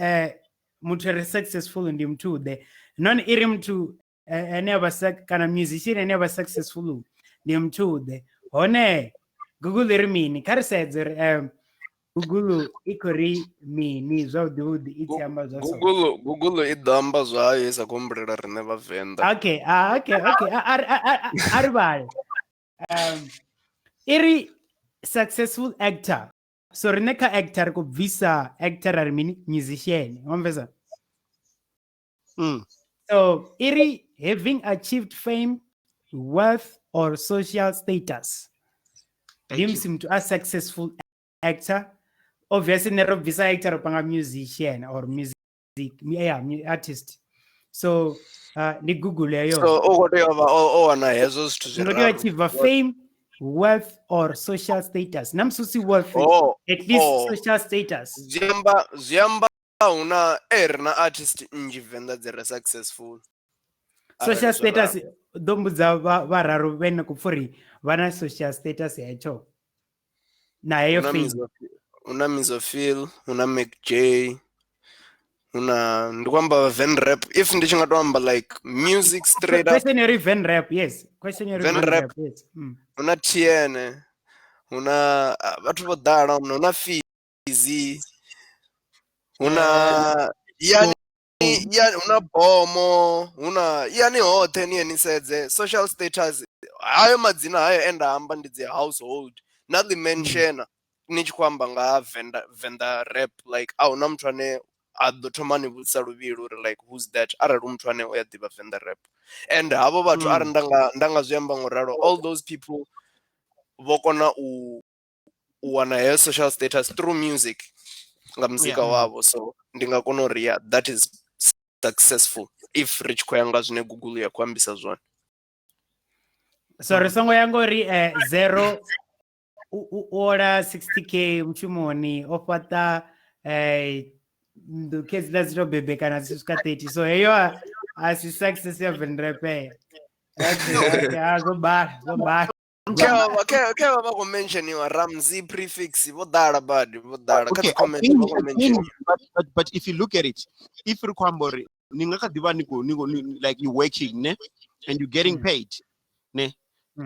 muthu ri successful ndi muthu ḓe. Nahone i ri muthu ane a vha kana musician ane a vha successful ndi muthu ḓe. Hone Google i ri mini? Kha ri sedze uri Google i khou ri mini zwavhuḓi vhuḓi i tshi amba zwa so. Google i ḓo amba zwayo i sa khou humbulela riṋe Vhavenḓa. Okay, okay, okay. A ri vhale. I ri successful actor. So riṋe kha actor ri khou bvisa actor ra ri mini? Musician. Wa mpfhesa? So i ri having achieved fame, wealth or social status. Ndi musi muthu a successful actor. Obviously ne ro bvisa actor ro panga musician or music, yeah, artist. So ndi Google heyo. So u khou tea u vha o wana hezwo zwithu Ndi khou tea u achieve fame, wealth or social status. Na musi u si wealth, at least social status. Zwi amba huna ri na artist nnzhi Venḓa dzi re successful. Social status ḓo mbudza vhararu vhene khou pfha uri vha na social status hetsho. Na heyo fame. Huna Mizofil, huna Mac J, huna ndi khou amba Van Rap. If ndi tshi nga to amba like music straight up. Question ri Van Rap, yes. Question ri Van Rap, yes. Huna TN, huna vhathu vho ḓala, huna Fizzy, huna yani huna Bomo, huna yani hoṱhe ni ye ni sedze social status. Hayo madzina hayo enda amba ndi dzi household na ḽi mention. ni tshi khou amba nga ha Venḓa Venḓa rap like a huna muthu ane a ḓo thoma ni vhudzisa luvhili uri like who's that arali hu muthu ane o ya ḓivha Venḓa rap and havho vhathu arali nda nga zwi amba ngo ralo, all those people vho kona u wana heyo social status through music, nga muzika wavho. So ndi nga kona uri yeah, that is successful if ri tshi khou ya nga zwine Google ya khou ambisa zwone. So ri songo ya ngori zero u ola 60K mushumoni, o fhaṱa nnḓu khedziḽa dzi to bebekana dzi swika 30, so heyo a si success ya venrap. Okay, ah, zwo bala, zwo bala. Khe vha khou mentioniwa Ramsey, Prefix, vho ḓala badi, vho ḓala kha Okay, dzi comment, vha khou I think, mentioniwa. but if you look at it, if ri khou amba uri ni nga kha ḓi vha ni like you working, ne, and you're getting paid, ne,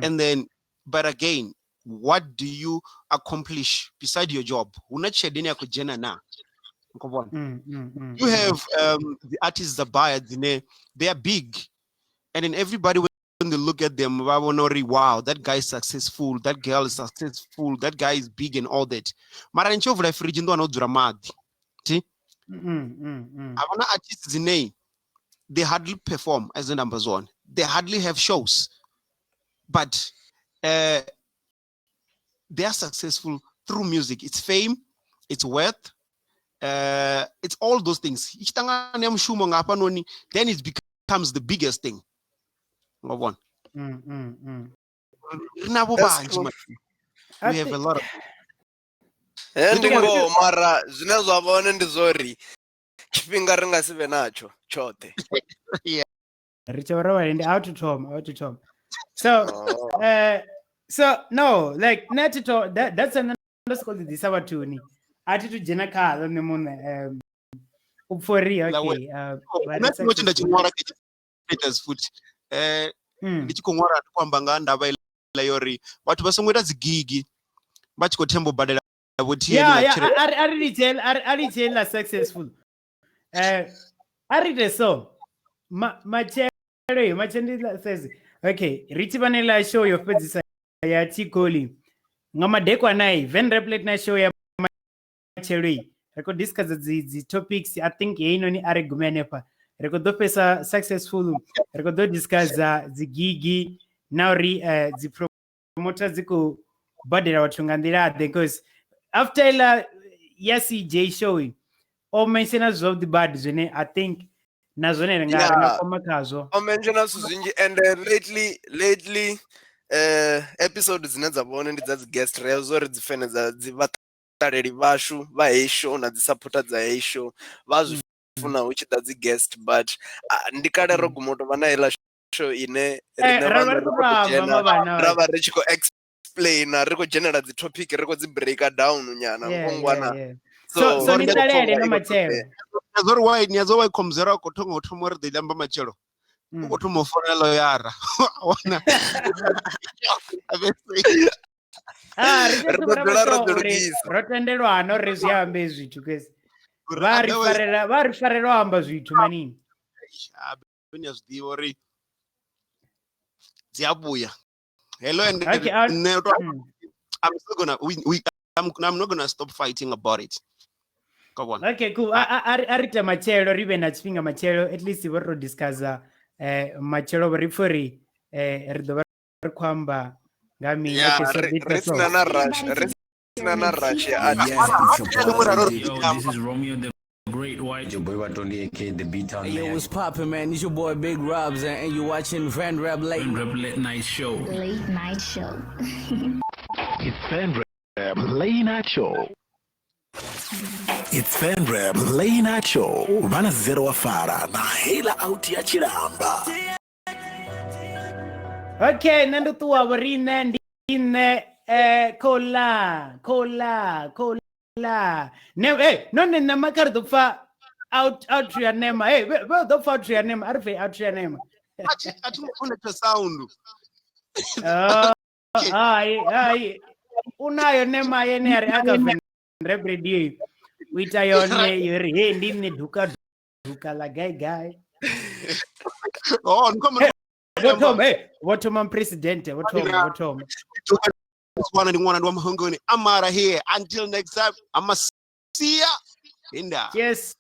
and then but again, what do you accomplish beside your job? Hu na tshelede ine ya khou dzhena na? U khou vhona? You have the artists dza baya dzine they are big, and then everybody, when they look at them, va vona uri wow, that guy is successful, that girl is successful, that guy is big and all that, mara ni tshi vula fridge ndi wana ho dzula maḓi thi. A vhona artists dzine they hardly perform, as nda amba zwone, they hardly have shows, but they are successful through music. It's fame, it's wealth, it's all those things. I tshi ṱangana ya mushumo nga hafhanoni, then it becomes the biggest thing. Nga vhona? Ri navho That's vhanzhi true. man. I We have a lot of Ndi ngoho, mara zwine zwa vha hone ndi zwori tshifhinga ri nga si vhe natsho tshoṱhe. Ri tsho ro ndi how to thoma, how to thoma. So so no, like nṋe thi to that's an ndo soko ḓi ḓisa vhathuni, a thi tu dzhena khaḽo nṋe muṋe, u pfha uri okay, vha Na ri tshiṅwe tshe nda tshi successful. ṅwala kha status futhi, ndi tshi khou ṅwala ndi khou amba nga ha ndavha iḽa ya uri vhathu vha songo ita dzi gigi vha tshi khou themba u badela vho TN nga tshelede. A ri litshele, a ri litshele ḽa successful. A ri ite so matshelo matshelo ndi ḽa Thursday. Okay, ri tshi vha na show yo fhedzisa ya Tshikoli nga madekwana i Venrap Late Night Show ya matshelo i ri khou discuss dzi topics. I think heinoni a ri gume hanefha, ri khou ḓo fhesa successful, ri khou ḓo discuss dzi gigi na uri dzi promoter dzi khou badela vhathu nga nḓila ḓe, because after iḽa ya CJ show o mentiona zwavhuḓi badi zwine I think na zwone ri nga kwama khazwo. O mentiona zwithu zwinzhi and lately episode dzine dza vhone ndi dza dzi guest, ri zwo ri dzi fene dza dzi vhaṱaleli vhashu vha heyi show na dzi supporter dza heyi show vha zwi funa hu tshi ḓa dzi guest, but ndi kale ro guma u tou vha na heiḽa show ine riṋe ra vha vhaṋe ri ri khou khou tou amba dzhena mavhana. Ra vha ri tshi khou explaina, ri khou dzhenela dzi topic, ri khou dzi breaka down nyana ngwana. So so ni ndi khou ṱalele pfa na unga i khou matshelo. ṱoḓea. Ni why ni zwa why Khomzero a khou thoma u thoma uri ḓo amba matshelo, u khou thoma u founela loyara wana. Ah, ri Ri tea ḓo u vha dzula ro sure ḓi uri lugisa. ro tendelwana uri zwi ambe zwithu cause Uri vha ri otherwise- farela, vha ri farela u amba zwithu manini. Ah, ni a zwi ḓivha uri dzi a vhuya hello and Okay, nṋe I'm still gonna we I'm not gonna stop fighting about it. Come on. Okay, cool. A ri ite matshelo, ri vhe na tshifhinga matshelo, at least vho ri discussa matshelo, ri pfhe uri ri ḓo vha ri khou amba nga mini. Yeah, Okay, so ri ḓi ita ri so. sina na rush, ri sina na rush ya art. Yes, it's your boy Yo, DJ. this is Romeo the Great White. Your boy Batondi, aka the B Town Hey, yo, Man. what's poppin', man? It's your boy Big Robs, and you watching Van Rap Late. Van Rap Late Night Show. Late Night Show. It's Venrap Late Night Show. It's Venrap Late Night Show. Vana zero wa fara na hela out ya Chilamba. Okay, nṋe ndo ṱuwa vho riṋe ndi nṋe kola kola kola ne no ne nama kha ri ḓo pfa out out ya nema, vhe ḓo pfa out ya nema, a ri pfe out ya nema. A thi ngo connecta sound. Oh, hai hai, unayo nema yene ya ri aka Rap Radio u ita yone yo ri he ndi nṋe duka duka la gai gai. Oh, ndi khou Vho thoma, vho thoma president, vho thoma, vho thoma. Botswana ndi ṅwana ndi wa Mahungoni. I'm out of here. Until next time, I'ma see ya. Inda. Cheers.